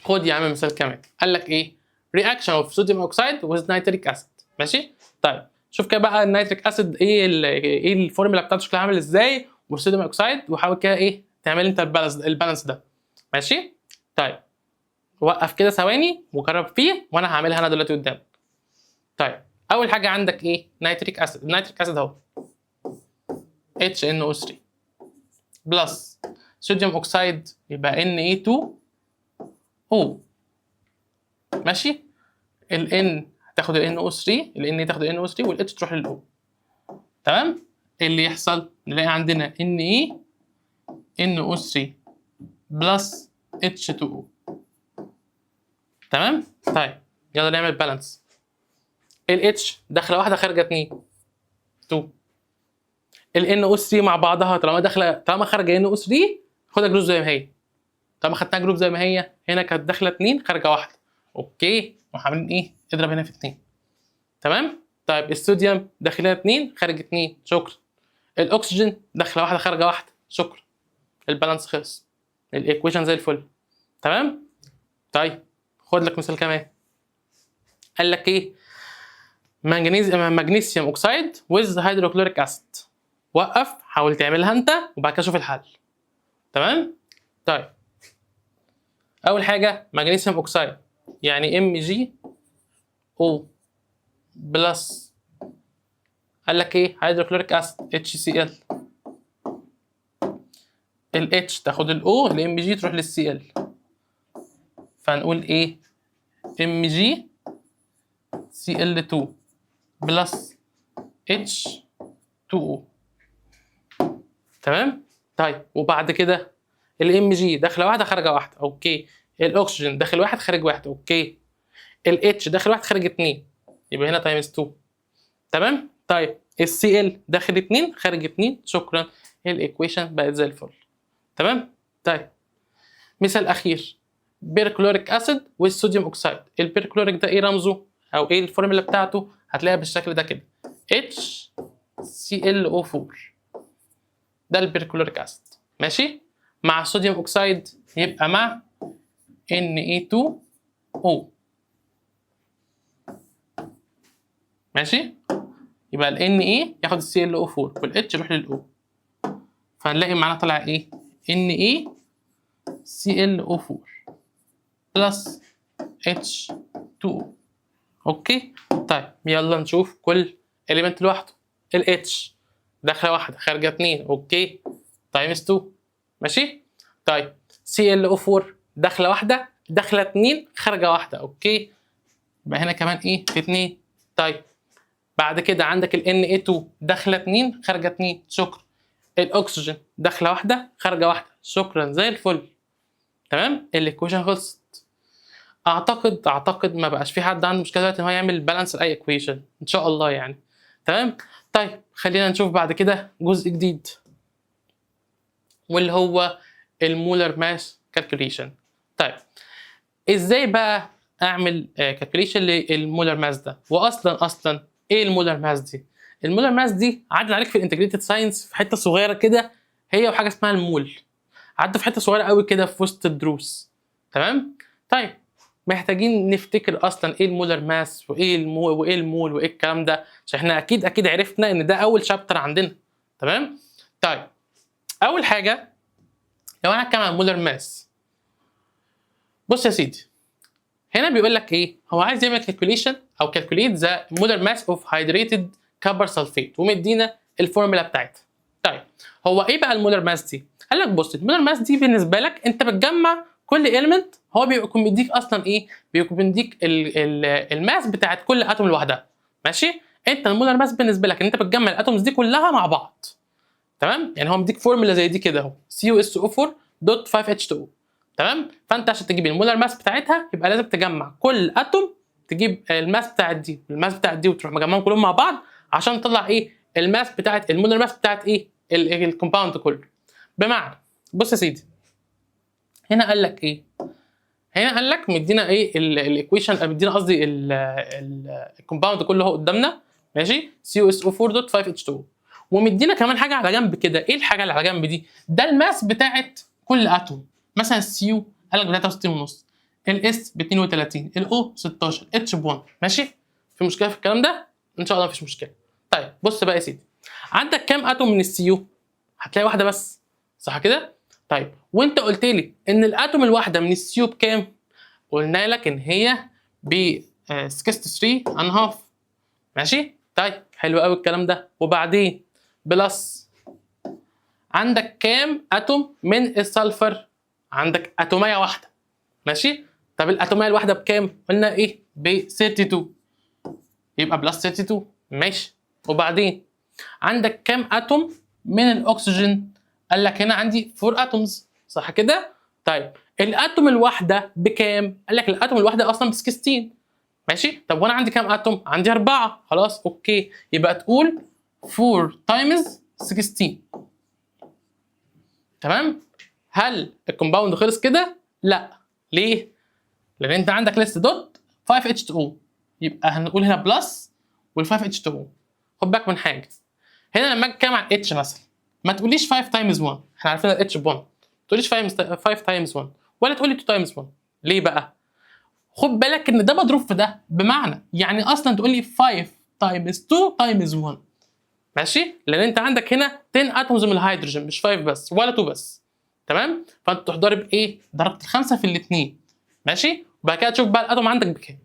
خد يا عم مثال كمان، قال لك ايه؟ reaction of sodium oxide with nitric acid. ماشي؟ طيب شوف كده بقى ال nitric acid ايه الفورمولا بتاعته شكلها عامل ازاي، وال sodium oxide، وحاول كده ايه تعمل انت ال balance ده. ماشي؟ طيب وقف كده ثواني وجرب فيه، وانا هعملها انا دلوقتي قدامك. طيب اول حاجة عندك ايه؟ nitric acid. ال nitric acid اهو HNO3 plus sodium oxide يبقى Na2O. ماشي؟ ال N هتاخد ال NO3، ال Na تاخد ال NO3 وال H تروح لل O. تمام؟ ايه اللي يحصل؟ نلاقي عندنا Na NO3 plus H2O. تمام؟ طيب يلا نعمل balance. ال H داخله واحدة خارجه 2، 2. ال NO3 مع بعضها طالما داخله، طالما خارجه NO3 خدها group زي ما هي. طالما خدتها group زي ما هي، هنا كانت داخله 2 خارجه واحدة. okay، وعاملين ايه؟ اضرب هنا في 2. تمام؟ طيب الصوديوم داخلها 2 خارج 2، شكرا. الاكسجين داخله واحدة خارجه واحدة، شكرا. ال balance خلص، ال equation زي الفل. تمام؟ طيب خد لك مثال كمان، قال لك ايه؟ magnesium oxide with hydrochloric acid. وقف، حاول تعملها انت وبعد كده شوف الحل. تمام؟ طيب اول حاجة magnesium oxide يعني MgO plus، قال لك ايه؟ hydrochloric acid HCl. ال H تاخد ال O، ال Mg تروح لل Cl، فنقول ايه؟ MgCl 2 plus H2O. تمام؟ طيب وبعد كده ال Mg داخله واحدة خارجه واحدة، okay. الاكسجين داخل واحد خارج واحد، okay. ال H داخل واحد خارج اتنين، يبقى هنا times 2. تمام؟ طيب ال Cl داخل اتنين خارج اتنين، شكرا. ال equation بقت زي الفل. تمام؟ طيب مثال اخير، perchloric acid وال sodium oxide. ال perchloric ده ايه رمزه او ايه الفورمولا بتاعته؟ هتلاقيها بالشكل ده كده، HClO4، ده ال perchloric acid. ماشي؟ مع ال sodium oxide يبقى مع Na2O. ماشي؟ يبقى ال Na ياخد ال ClO4 وال H يروح لل O، فهنلاقي معانا طلع ايه؟ NaClO4 plus H2O. okay؟ طيب يلا نشوف كل element لوحده. ال H داخله واحدة خارجه 2، okay، times 2. ماشي؟ طيب ClO4 داخله واحدة داخله 2 خارجه واحدة، okay، يبقى هنا كمان ايه؟ في 2. طيب بعد كده عندك ال Na2 داخله 2 خارجه 2، شكرا. الاكسجين داخله واحدة خارجه واحدة، شكرا، زي الفل. تمام؟ ال equation خلصت. اعتقد ما بقاش في حد عنده مشكلة دلوقتي ان هو يعمل balance لاي equation ان شاء الله يعني. تمام؟ طيب خلينا نشوف بعد كده جزء جديد، واللي هو ال molar mass calculation. طيب ازاي بقى اعمل calculation لل molar mass ده؟ واصلا ايه ال molar mass دي؟ ال molar mass دي عدت عليك في ال integrated science في حتة صغيرة كده، هي وحاجه اسمها المول، عدوا في حتة صغيرة قوي كده في وسط الدروس. تمام؟ طيب محتاجين نفتكر اصلا ايه ال molar mass وايه المول وايه الكلام ده، عشان احنا اكيد اكيد عرفنا ان ده اول chapter عندنا. تمام؟ طيب اول حاجة لو انا هتكلم عن ال molar mass، بص يا سيدي، هنا بيقول لك ايه؟ هو عايز يعمل calculation او calculate the molar mass of hydrated copper sulfate، ومدينا الفورمولا بتاعتها. طيب هو ايه بقى ال molar mass دي؟ قال لك بص، ال molar mass دي بالنسبة لك انت بتجمع كل element، هو بيكون مديك اصلا ايه؟ بيكون مديك ال mass بتاعت كل atom لوحدها. ماشي؟ انت ال molar mass بالنسبة لك ان انت بتجمع ال atoms دي كلها مع بعض. تمام؟ يعني هو مديك فورمولا زي دي كده اهو، CuSO 4 dot 5 H 2 O. تمام؟ فانت عشان تجيب ال molar mass بتاعتها يبقى لازم تجمع كل atom، تجيب ال mass بتاعت دي وال mass بتاعت دي، وتروح مجمعهم كلهم مع بعض عشان تطلع ايه؟ ال mass بتاعت ال molar mass بتاعت ايه؟ ال compound كله. بمعنى بص يا سيدي، هنا قال لك ايه؟ هنا قال لك مدينا ايه؟ ال equation، مدينا قصدي ال compound كله اهو قدامنا، ماشي؟ CuSO 4 dot 5 H 2، ومدينا كمان حاجة على جنب كده. ايه الحاجة اللي على جنب دي؟ ده ال mass بتاعت كل atom. مثلا ال Cu قال لك ب 63 ونص، ال S ب 32، ال O 16، H ب 1. ماشي؟ في مشكلة في الكلام ده؟ ان شاء الله مفيش مشكله. طيب، بص بقى يا سيدي، عندك كام atom من ال Cu؟ هتلاقي واحدة بس، صح كده؟ طيب، وانت قلت لي ان ال atom الواحدة من ال Cu بكام؟ قلنا لك ان هي ب 63 and half، ماشي؟ طيب، حلو قوي الكلام ده. وبعدين plus عندك كام atom من ال sulfur؟ عندك اتوميه واحده، ماشي؟ طب الاتوميه الواحدة بكام؟ قلنا ايه؟ ب 32، يبقى plus 32، ماشي؟ وبعدين عندك كام atom من الاكسجين؟ قال لك هنا عندي 4 atoms، صح كده؟ طيب، ال atom الواحدة بكام؟ قال لك ال atom الواحدة اصلا ب 16، ماشي؟ طب وانا عندي كام atom؟ عندي اربعه. خلاص، okay، يبقى تقول 4 times 16، تمام؟ هل ال compound خلص كده؟ لا. ليه؟ لان انت عندك لسه dot 5 H 2 O، يبقى هنقول هنا plus وال 5 H 2 O. خد بالك من حاجة هنا، لما اجي اتكلم عن H مثلا ما تقوليش 5 times 1، احنا عارفين ال H ب 1. ما تقوليش 5 times 1 ولا تقولي 2 times 1. ليه بقى؟ خد بالك ان ده مضروب في ده، بمعنى يعني اصلا تقول لي 5 times 2 times 1، ماشي؟ لان انت عندك هنا 10 atoms من الهيدروجين، مش 5 بس ولا 2 بس، تمام؟ فانت تروح ضارب ايه؟ ضربت الخمسة في الاثنين، ماشي؟ وبعد كده تشوف بقى ال atom عندك بكام.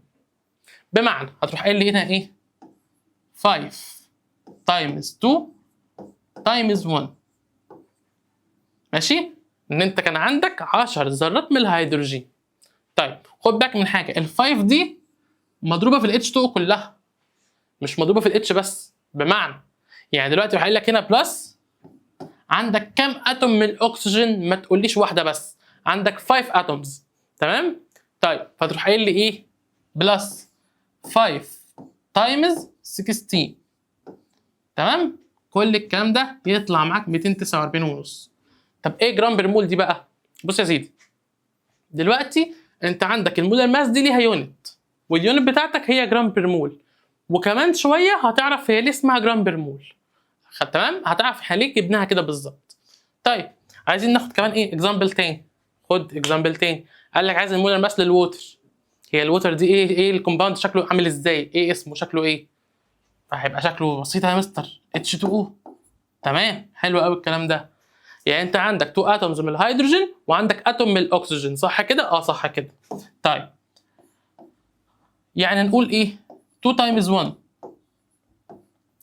بمعنى هتروح قايل لي هنا ايه؟ 5 times 2 times 1، ماشي؟ ان انت كان عندك 10 ذرات من الهيدروجين. طيب، خد بالك من حاجه، ال 5 دي مضروبة في ال H 2 كلها، مش مضروبة في ال H بس. بمعنى يعني دلوقتي هقول لك هنا plus عندك كام atom من الاكسجين؟ ما تقوليش واحدة بس، عندك 5 atoms، تمام؟ طيب، فتروح قايل لي ايه؟ plus 5 times 16، تمام؟ كل الكلام ده يطلع معاك 249 ونص. طب ايه gram per mole دي بقى؟ بص يا سيدي، دلوقتي انت عندك ال molar mass دي ليها unit، وال unit بتاعتك هي gram per mole، وكمان شوية هتعرف هي ليه اسمها gram per mole، تمام؟ هتعرف احنا ليه جبناها كده بالظبط. طيب، عايزين ناخد كمان ايه؟ example تاني. خد example تاني، قال لك عايز ال molar mass لل water. هي ال water دي ايه؟ ايه ال compound شكله عامل ازاي؟ ايه اسمه؟ شكله ايه؟ فهيبقى شكله بسيط يا مستر، H2O. تمام، حلو قوي الكلام ده. يعني انت عندك 2 atoms من الهيدروجين وعندك atom من الاكسجين، صح كده؟ اه، صح كده. طيب، يعني نقول ايه؟ 2 times 1،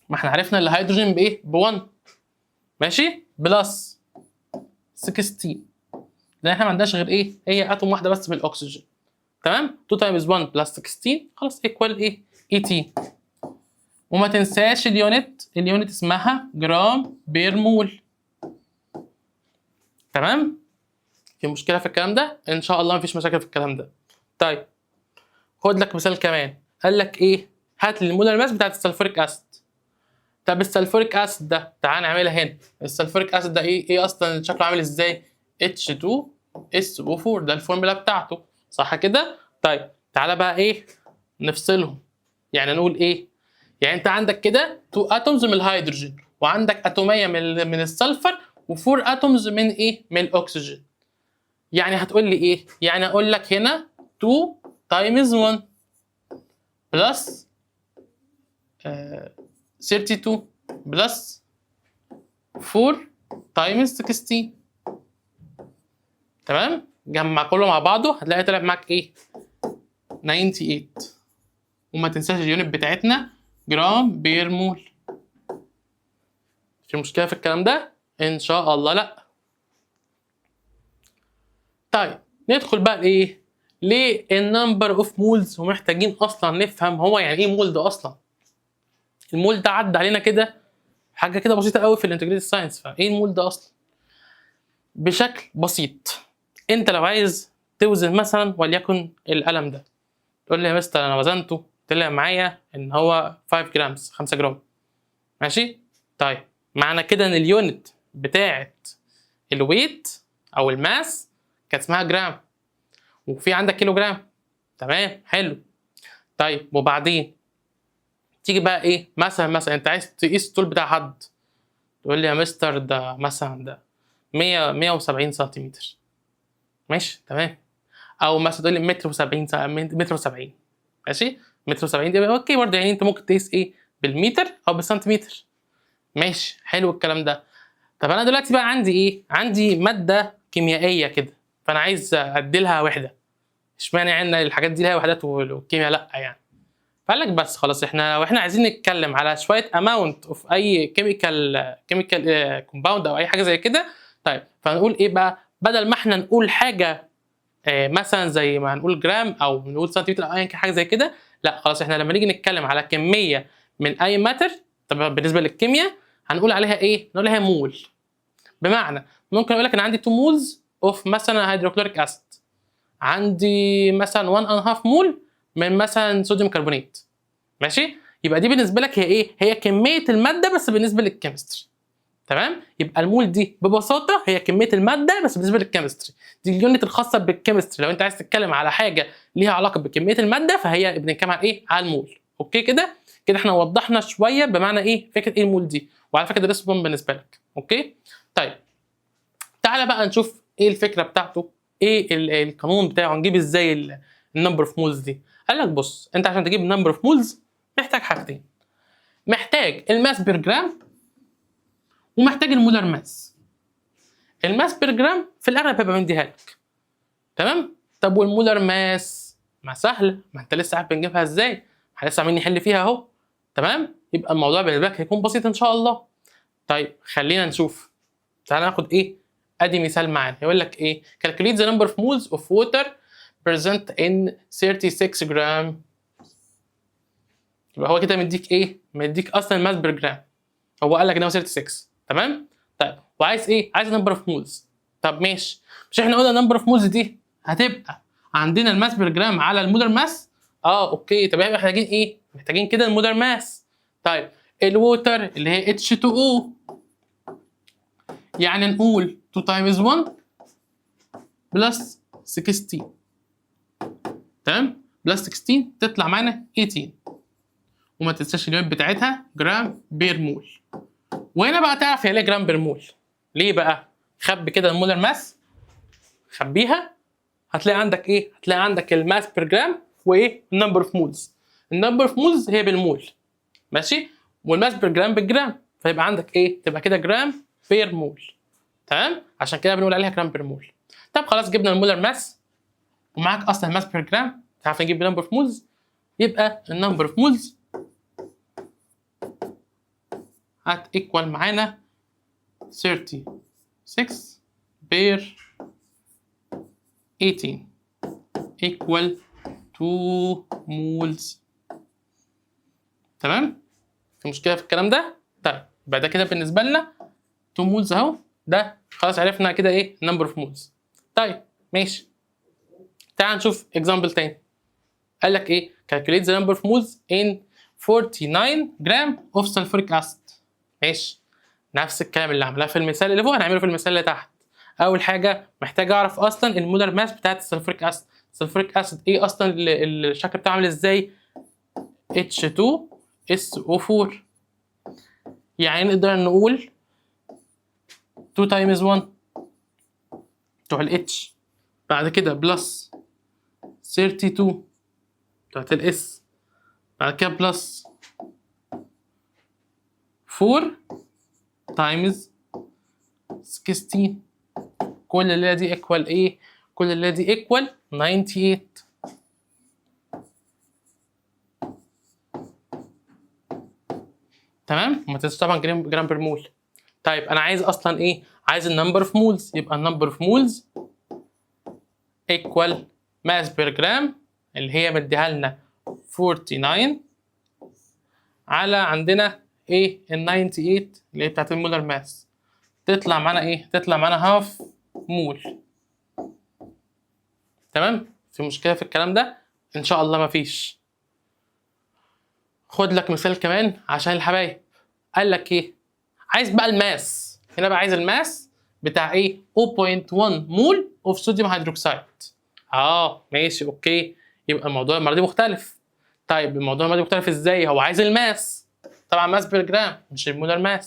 ما احنا عرفنا الهيدروجين بايه؟ ب 1، ماشي؟ plus 16، لان احنا ما عندناش غير ايه؟ هي atom واحدة بس من الاكسجين، تمام؟ 2 times 1 plus 16 خلاص equal ايه؟ 18. وما تنساش ال unit، ال unit اسمها gram per mole، تمام؟ في مشكلة في الكلام ده؟ ان شاء الله مفيش مشاكل في الكلام ده. طيب، خد لك مثال كمان، قال لك ايه؟ هات لي ال molar mass بتاعت ال sulfuric acid. طب ال sulfuric acid ده تعال نعملها هنا. ال sulfuric acid ده ايه؟ ايه اصلا شكله عامل ازاي؟ H2SO4، ده الفورمولا بتاعته، صح كده؟ طيب، تعالى بقى ايه؟ نفصلهم. يعني نقول ايه؟ يعني انت عندك كده 2 atoms من الهيدروجين وعندك اتوميه من ال sulfur و4 atoms من ايه؟ من الاكسجين. يعني هتقول لي ايه؟ يعني اقول لك هنا 2 times 1 plus 32 plus 4 times 16، تمام؟ جمع كله مع بعضه هتلاقي طلع معاك ايه؟ 98. وما تنساش ال unit بتاعتنا gram per mole. في مشكلة في الكلام ده؟ ان شاء الله لا. طيب، ندخل بقى لايه؟ لل number of moles. ومحتاجين اصلا نفهم هو يعني ايه مول ده اصلا. المول ده عدى علينا كده حاجة كده بسيطة قوي في ال integrated science، فايه المول ده اصلا؟ بشكل بسيط، انت لو عايز توزن مثلا وليكن القلم ده، تقول لي يا مستر انا وزنته طلع معايا ان هو 5 grams، 5 جرام، ماشي؟ طيب، معنى كده ان ال unit بتاعت ال weight او ال mass كانت اسمها جرام. وفي عندك كيلو جرام. تمام، حلو. طيب وبعدين تيجي بقى ايه؟ مثلا انت عايز تقيس الطول بتاع حد، تقول لي يا مستر ده مثلا ده 100 170 سنتيمتر، ماشي تمام. او مثلا تقول لي متر و70، متر و70، ماشي، متر و70 دي okay برضه. يعني انت ممكن تقيس ايه؟ بالمتر او بالسنتيمتر، ماشي، حلو الكلام ده. طب انا دلوقتي بقى عندي ايه؟ عندي مادة كيميائية كده، فانا عايز ادي لها وحده. اشمعنى يعني الحاجات دي لها وحدات والكيمياء لا يعني؟ فقال لك بس خلاص، احنا واحنا عايزين نتكلم على شوية amount of اي chemical compound او اي حاجة زي كده. طيب فهنقول ايه بقى؟ بدل ما احنا نقول حاجة مثلا زي ما هنقول جرام او نقول سنتيمتر او اي حاجة زي كده، لا خلاص، احنا لما نيجي نتكلم على كمية من اي matter، طب بالنسبة للكيمياء هنقول عليها ايه؟ نقول عليها مول. بمعنى ممكن اقول لك انا عندي 2 moles of مثلا hydrochloric acid، عندي مثلا 1 and half mole من مثلا sodium carbonate، ماشي. يبقى دي بالنسبة لك هي ايه؟ هي كمية المادة بس بالنسبة لل chemistry. تمام؟ يبقى المول دي ببساطة هي كمية المادة بس بالنسبة لل chemistry، دي ال unit الخاصة بال chemistry. لو انت عايز تتكلم على حاجة ليها علاقة بكمية المادة فهي بنتكلم عن ايه؟ على المول. okay كده؟ كده احنا وضحنا شوية بمعنى ايه فكرة ايه المول دي، وعلى فكرة ده lesson بالنسبة لك. okay؟ طيب تعالى بقى نشوف ايه الفكرة بتاعته، ايه القانون بتاعه، نجيب ازاي ال number of moles دي. قال لك بص، انت عشان تجيب number of moles محتاج حاجتين، محتاج ال mass per gram ومحتاج ال molar mass. ال mass per gram في الاغلب هيبقى مديها لك، تمام؟ طب وال molar mass؟ ما سهلة، ما انت لسه عارف بنجيبها ازاي، احنا لسه عاملين نحل فيها اهو. تمام؟ يبقى الموضوع بالنسبة لك هيكون بسيط ان شاء الله. طيب خلينا نشوف، تعالى ناخد ايه؟ ادي مثال معانا، يقول لك ايه؟ calculate the number of moles of water present in 36 جرام. يبقى هو كده مديك ايه؟ مديك اصلا ال mass per gram، هو قال لك ان هو 36. تمام؟ طيب وعايز ايه؟ عايز number of moles. طب ماشي، مش احنا قلنا number of moles دي هتبقى عندنا ال mass per gram على ال molar mass؟ Okay. طب احنا محتاجين ايه؟ محتاجين كده ال molar mass. طيب ال water اللي هي H2O، يعني نقول 2 times 1 plus 16، تمام؟ plus 16 تطلع معانا 18، وما تنساش ال unit بتاعتها gram per mole. وهنا بقى تعرف هي ليه gram per mole. ليه بقى؟ خبي كده ال molar mass، خبيها، هتلاقي عندك ايه؟ هتلاقي عندك ال mass per gram وايه؟ ال number of moles. ال number of moles هي بالمول، ماشي؟ وال mass per gram بالجرام، فيبقى عندك ايه؟ تبقى كده gram per mole. تمام؟ عشان كده بنقول عليها gram per mole. طب خلاص، جبنا ال molar mass ومعاك اصلا ال mass per gram، تعرف نجيب number of moles. يبقى ال number of moles هت equal معانا 36 per 18 equal 2 moles. تمام؟ في مشكلة في الكلام ده؟ طيب يبقى ده كده بالنسبة لنا 2 moles اهو، ده خلاص عرفنا كده ايه number of moles. طيب ماشي، تعال نشوف example تاني. قال لك ايه؟ calculate the number of moles in 49 gram of sulfuric acid. ماشي، نفس الكلام اللي عملناه في المثال اللي فوق هنعمله في المثال اللي تحت. اول حاجة محتاج اعرف اصلا ال molar mass بتاعت ال sulfuric acid. ال sulfuric acid ايه اصلا؟ الشكل بتاعه عامل ازاي؟ H2SO4. يعني نقدر نقول 2 times 1 بتوع ال H، بعد كده plus 32 بتاعت ال S، بعد كده plus 4 times 16. كل الليلة دي equal ايه؟ كل الليلة دي equal 98. تمام؟ وما تنساش طبعا gram per mole. طيب انا عايز اصلا ايه؟ عايز ال number of moles. يبقى ال number of moles equal mass per gram اللي هي مديها لنا 49 على عندنا ايه؟ ال 98 اللي هي بتاعت ال molar mass. تطلع معانا ايه؟ تطلع معانا half mole. تمام؟ في مشكلة في الكلام ده؟ ان شاء الله مفيش. خد لك مثال كمان عشان الحبايب. قال لك ايه؟ عايز بقى ال mass هنا بقى، عايز ال mass بتاع ايه؟ 0.1 mole of sodium hydroxide. اه ماشي okay، يبقى الموضوع المرة دي مختلف. طيب الموضوع المرة دي مختلف ازاي؟ هو عايز ال mass، طبعا mass per gram مش ال molar mass.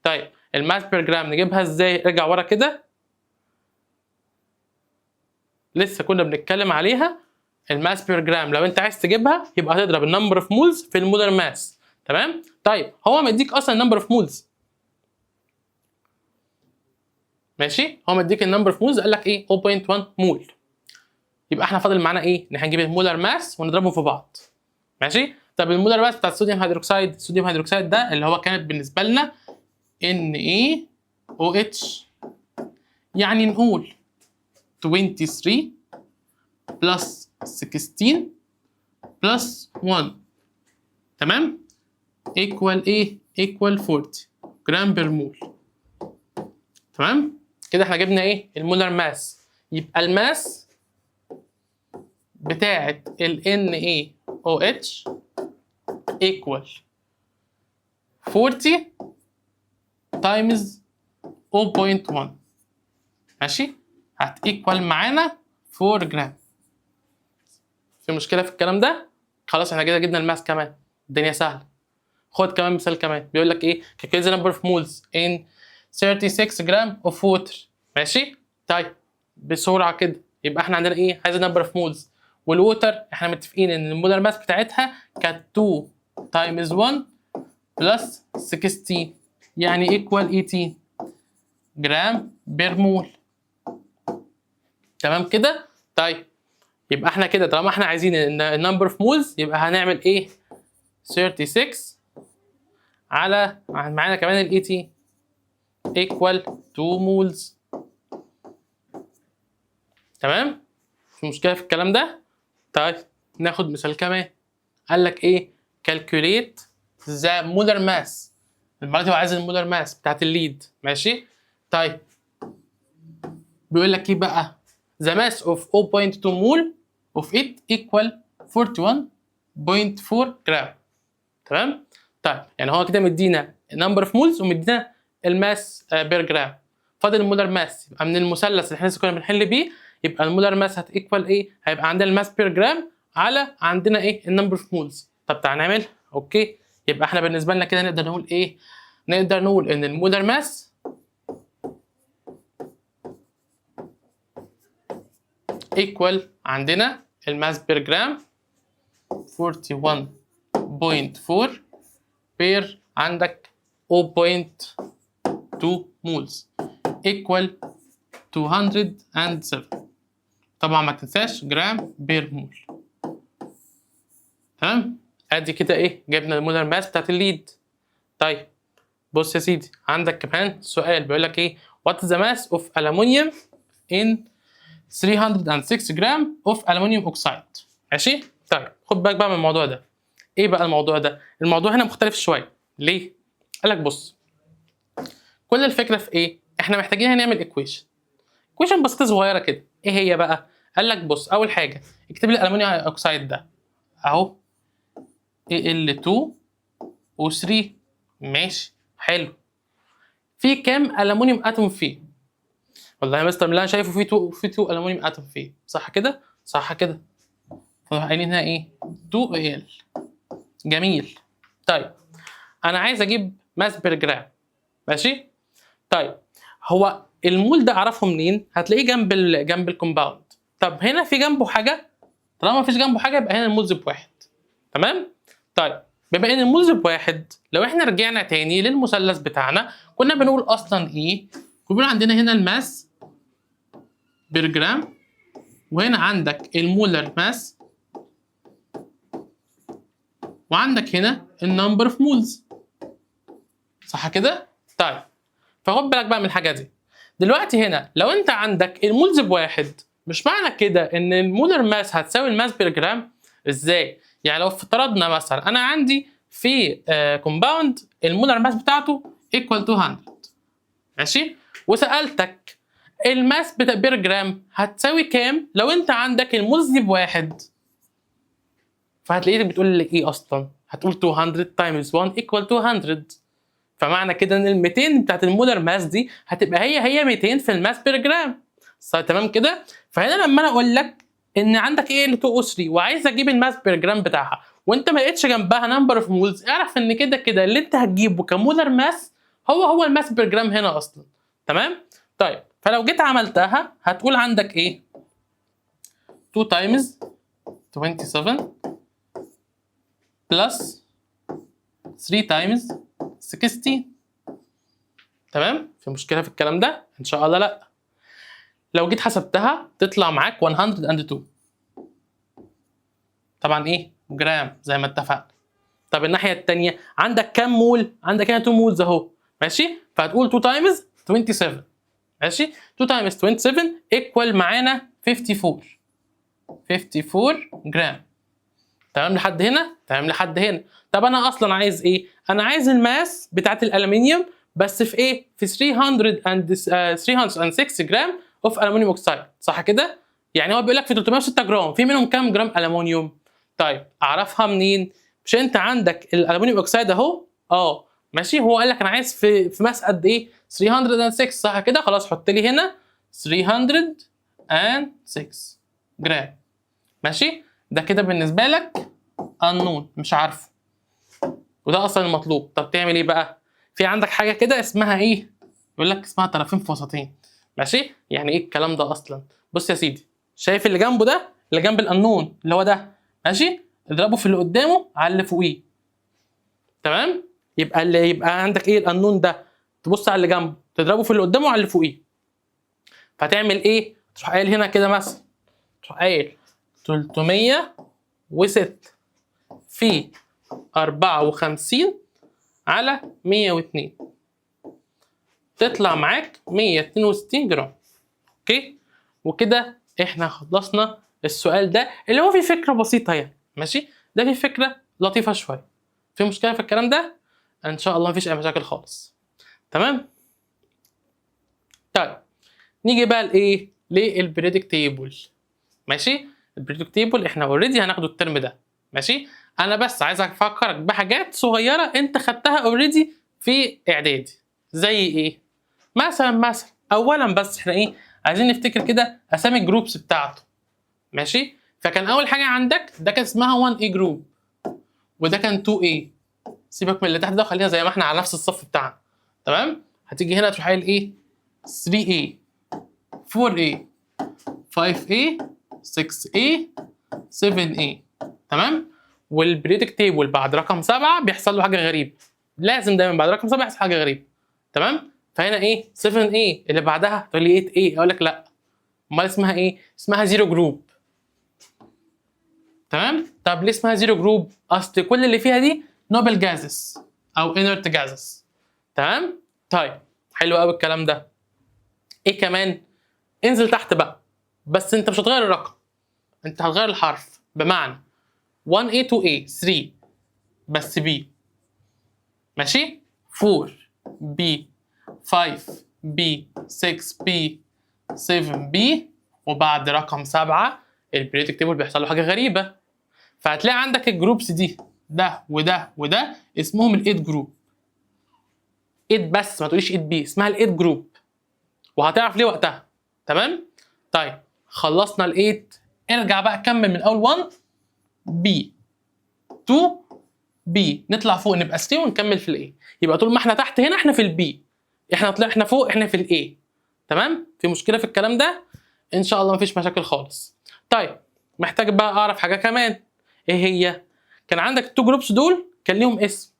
طيب ال mass per gram نجيبها ازاي؟ ارجع ورا كده، لسه كنا بنتكلم عليها. ال mass per gram لو انت عايز تجيبها يبقى هتضرب ال number of moles في ال molar mass، تمام؟ طيب هو مديك اصلا ال number of moles، ماشي؟ هو مديك ال number of moles، قال لك ايه؟ 0.1 مول. يبقى احنا فاضل معانا ايه؟ ان احنا نجيب ال molar mass ونضربهم في بعض، ماشي؟ طب ال molar mass بتاع ال sodium hydroxide، ال sodium hydroxide ده اللي هو كانت بالنسبة لنا NaOH، يعني نقول 23 plus 16 plus 1، تمام؟ equal ايه؟ equal 40 gram per mole، تمام؟ كده احنا جبنا ايه؟ ال molar mass. يبقى ال mass بتاعه ال NaOH equal 40 times 0.1، ماشي؟ هت equal معانا 4 جرام. في مشكلة في الكلام ده؟ خلاص احنا كده جبنا ال mass كمان، الدنيا سهلة. خد كمان مثال كمان، بيقول لك ايه؟ calculate the number of moles in 36 gram of water، ماشي؟ طيب بسرعة كده، يبقى احنا عندنا ايه؟ عايز number of moles، وال water احنا متفقين ان ال molar mass بتاعتها كانت 2 times 1 plus 16، يعني equal 18 gram per mole، تمام كده؟ طيب يبقى احنا كده طالما احنا عايزين ال number of moles يبقى هنعمل ايه؟ 36 على معانا كمان ال 18 equal 2 moles، تمام؟ في مشكلة في الكلام ده؟ طيب ناخد مثال كمان، قال لك ايه؟ calculate the molar mass. المرة دي هو عايز ال molar mass بتاعت ال lead، ماشي؟ طيب بيقول لك ايه بقى؟ the mass of 0.2 mole of it equal 41.4 جرام، تمام؟ طيب يعني هو كده مدينا number of moles ومدينا ال mass per gram، فاضل ال molar mass. يبقى من المثلث اللي احنا لسه كنا بنحل بيه، يبقى ال molar mass هت equal ايه؟ هيبقى عندنا ال mass per gram على عندنا ايه؟ ال number of moles. طب تعالى نعمل okay. يبقى احنا بالنسبة لنا كده نقدر نقول ايه؟ نقدر نقول ان ال molar mass equal عندنا ال mass per gram 41.4 per عندك 0.2 moles equal 207، طبعا ما تنساش gram per mole، تمام؟ ادي كده ايه؟ جبنا ال molar mass بتاعت ال lead. طيب بص يا سيدي، عندك كمان سؤال بيقول لك ايه؟ what is the mass of aluminum in 306 gram of aluminum oxide، ماشي؟ طيب خد بالك بقى من الموضوع ده. ايه بقى الموضوع ده؟ الموضوع هنا مختلف شوية. ليه؟ قال لك بص، كل الفكرة في ايه؟ احنا محتاجين هنعمل equation، equation بسيطة صغيرة كده. ايه هي بقى؟ قال لك بص، اول حاجة اكتب لي ال aluminum oxide ده اهو Al2O3، ماشي حلو. في كام aluminum atom فيه؟ والله يا مستر اللي انا شايفه في 2، في 2 aluminum atom فيه، صح كده؟ صح كده. فنروح قايلين هنا ايه؟ 2 Al. جميل. طيب انا عايز اجيب mass per gram، ماشي؟ طيب هو المول ده اعرفه منين؟ هتلاقيه جنب ال compound. طب هنا في جنبه حاجة؟ طالما مفيش جنبه حاجة يبقى هنا ال moles بواحد، تمام؟ طيب بما ان ال moles بواحد، لو احنا رجعنا تاني للمثلث بتاعنا كنا بنقول اصلا ايه؟ كنا بنقول عندنا هنا ال mass per gram، وهنا عندك ال molar mass، وعندك هنا ال number of moles، صح كده؟ طيب فخد بالك بقى من الحاجة دي. دلوقتي هنا لو انت عندك ال moles بواحد، مش معنى كده ان ال molar mass هتساوي ال mass per gram. ازاي؟ يعني لو افترضنا مثلا انا عندي في compound ال molar mass بتاعته equal 200، ماشي؟ وسالتك ال mass بتاع per gram هتساوي كام لو انت عندك ال moles دي بواحد؟ فهتلاقيك بتقول لي ايه اصلا؟ هتقول 200 times 1 equal 200. فمعنى كده ان ال 200 بتاعت ال molar mass دي هتبقى هي هي 200 في ال mass per gram، صح؟ تمام كده؟ فهنا لما انا اقول لك ان عندك Al2O3 وعايز اجيب ال mass per gram بتاعها، وانت ما لقيتش جنبها number of moles، اعرف ان كده كده اللي انت هتجيبه ك molar mass هو هو ال mass per gram هنا اصلا. تمام؟ طيب، فلو جيت عملتها هتقول عندك ايه؟ 2 times 27 plus 3 times 16. تمام؟ في مشكلة في الكلام ده؟ ان شاء الله لا. لو جيت حسبتها تطلع معاك 102، طبعا ايه؟ جرام زي ما اتفقنا. طب الناحية الثانية عندك كام مول؟ عندك هنا 2 moles اهو، ماشي؟ فهتقول 2 times 27، ماشي؟ 2 times 27 equal معانا 54، 54 جرام. تمام لحد هنا؟ تمام لحد هنا. طب انا اصلا عايز ايه؟ انا عايز ال mass بتاعت الالومنيوم بس في ايه؟ في 300 and 306 gram of aluminium oxide، صح كده؟ يعني هو بيقول لك في 306 جرام في منهم كام جرام الومنيوم؟ طيب، اعرفها منين؟ مش انت عندك ال aluminium oxide اهو؟ اه، ماشي. هو قال لك انا عايز في mass قد ايه؟ 306، صح كده؟ خلاص، حط لي هنا 306 جرام، ماشي؟ ده كده بالنسبة لك unknown، مش عارفه، وده اصلا المطلوب. طب تعمل ايه بقى؟ في عندك حاجة كده اسمها ايه؟ يقول لك اسمها طرفين في وسطين، ماشي؟ يعني ايه الكلام ده اصلا؟ بص يا سيدي، شايف اللي جنبه ده؟ اللي جنب ال unknown اللي هو ده، ماشي؟ اضربه في اللي قدامه على اللي فوقيه. تمام؟ يبقى اللي يبقى عندك ايه؟ ال unknown ده تبص على اللي جنبه، تضربه في اللي قدامه على اللي فوقيه. فتعمل ايه؟ تروح قايل هنا كده مثلا، تروح قايل 306 في 54 على 102، تطلع معاك 162 جرام. okay، وكده احنا خلصنا السؤال ده اللي هو فيه فكرة بسيطة يعني، ماشي؟ ده فيه فكرة لطيفة شويه. في مشكلة في الكلام ده؟ ان شاء الله مفيش اي مشاكل خالص. تمام. طيب، نيجي بقى لايه؟ لل periodic table، ماشي؟ ال periodic table احنا already هناخده الترم ده، ماشي؟ انا بس عايز افكرك بحاجات صغيرة انت خدتها already في اعدادي. زي ايه مثلا؟ اولا بس احنا ايه، عايزين نفتكر كده اسامي ال groups بتاعته، ماشي؟ فكان اول حاجة عندك ده كان اسمها 1A group، وده كان 2A. سيبك من اللي تحت ده وخلينا زي ما احنا على نفس الصف بتاعنا. تمام؟ هتيجي هنا تروح قايل ايه؟ 3A، 4A، 5A، 6A، 7A. تمام؟ وال periodic table بعد رقم 7 بيحصل له حاجة غريبه، لازم دايما بعد رقم 7 يحصل حاجة غريبه. تمام؟ فهنا ايه؟ 7A، اللي بعدها تقول لي 8A، اقول لك لا، امال اسمها ايه؟ اسمها zero group. تمام؟ طب ليه اسمها zero group؟ اصل كل اللي فيها دي noble gases او inert gases. تمام؟ طيب، حلو قوي الكلام ده. ايه كمان؟ انزل تحت بقى، بس انت مش هتغير الرقم، انت هتغير الحرف، بمعنى 1A 2A 3 بس B، ماشي؟ 4 B، 5 B، 6 B، 7 B. وبعد رقم 7 ال periodic table بيحصل له حاجة غريبه، فهتلاقي عندك ال groups دي، ده وده وده، اسمهم ال 8 group. 8 بس، ما تقوليش 8 B، اسمها ال 8 group، وهتعرف ليه وقتها. تمام؟ طيب، خلصنا ال 8، ارجع بقى كمل من اول 1 B، 2 B، نطلع فوق نبقى 3 ونكمل في ال A. يبقى طول ما احنا تحت هنا احنا في ال B، احنا طلعنا فوق احنا في ال A. تمام؟ في مشكلة في الكلام ده؟ ان شاء الله مفيش مشاكل خالص. طيب، محتاج بقى اعرف حاجة كمان، ايه هي؟ كان عندك ال two groups دول كان ليهم اسم،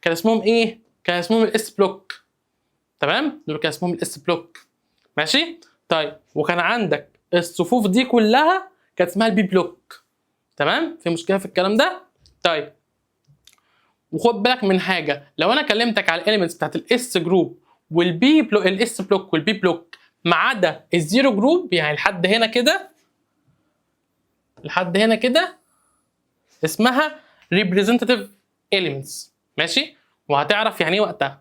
كان اسمهم ايه؟ كان اسمهم ال S block. تمام؟ دول كان اسمهم ال S block، ماشي؟ طيب، وكان عندك الصفوف دي كلها كانت اسمها ال P block. تمام؟ في مشكلة في الكلام ده؟ طيب، وخد بالك من حاجه، لو انا كلمتك على ال elements بتاعت ال S group وال P block، ال S block وال P block ما عدا ال zero group، يعني لحد هنا كده، لحد هنا كده اسمها representative elements، ماشي؟ وهتعرف يعني ايه وقتها.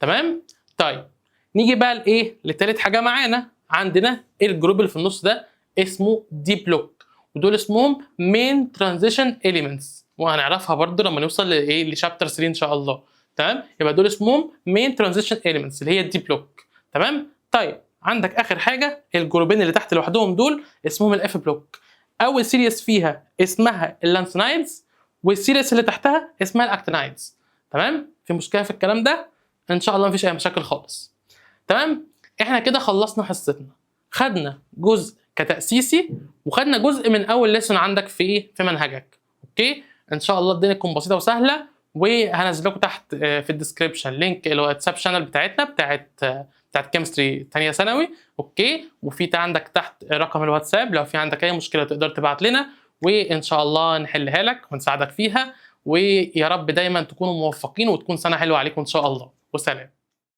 تمام؟ طيب، نيجي بقى لايه؟ لتالت حاجة معانا، عندنا ال group اللي في النص ده اسمه D block، ودول اسمهم main transition elements، وهنعرفها برضو لما نوصل لايه؟ ل chapter 3 ان شاء الله. تمام؟ يبقى دول اسمهم main transition elements اللي هي ال D block. تمام؟ طيب. عندك اخر حاجة ال group ين اللي تحت لوحدهم دول اسمهم ال F block. اول series فيها اسمها ال lanthanides، وال series اللي تحتها اسمها ال actinides. تمام؟ في مشكلة في الكلام ده؟ ان شاء الله مفيش اي مشاكل خالص. تمام؟ احنا كده خلصنا حصتنا، خدنا جزء كتاسيسي وخدنا جزء من اول lesson عندك في ايه؟ في منهجك. okay؟ ان شاء الله الدنيا تكون بسيطة وسهله، وهنزل لكم تحت في ال description link الواتساب channel بتاعتنا بتاعت chemistry ثانية ثانوي. okay؟ وفي عندك تحت رقم الواتساب، لو في عندك اي مشكلة تقدر تبعت لنا وان شاء الله نحلها لك ونساعدك فيها. ويا رب دايما تكونوا موفقين وتكون سنة حلوة عليكم ان شاء الله. وسلام.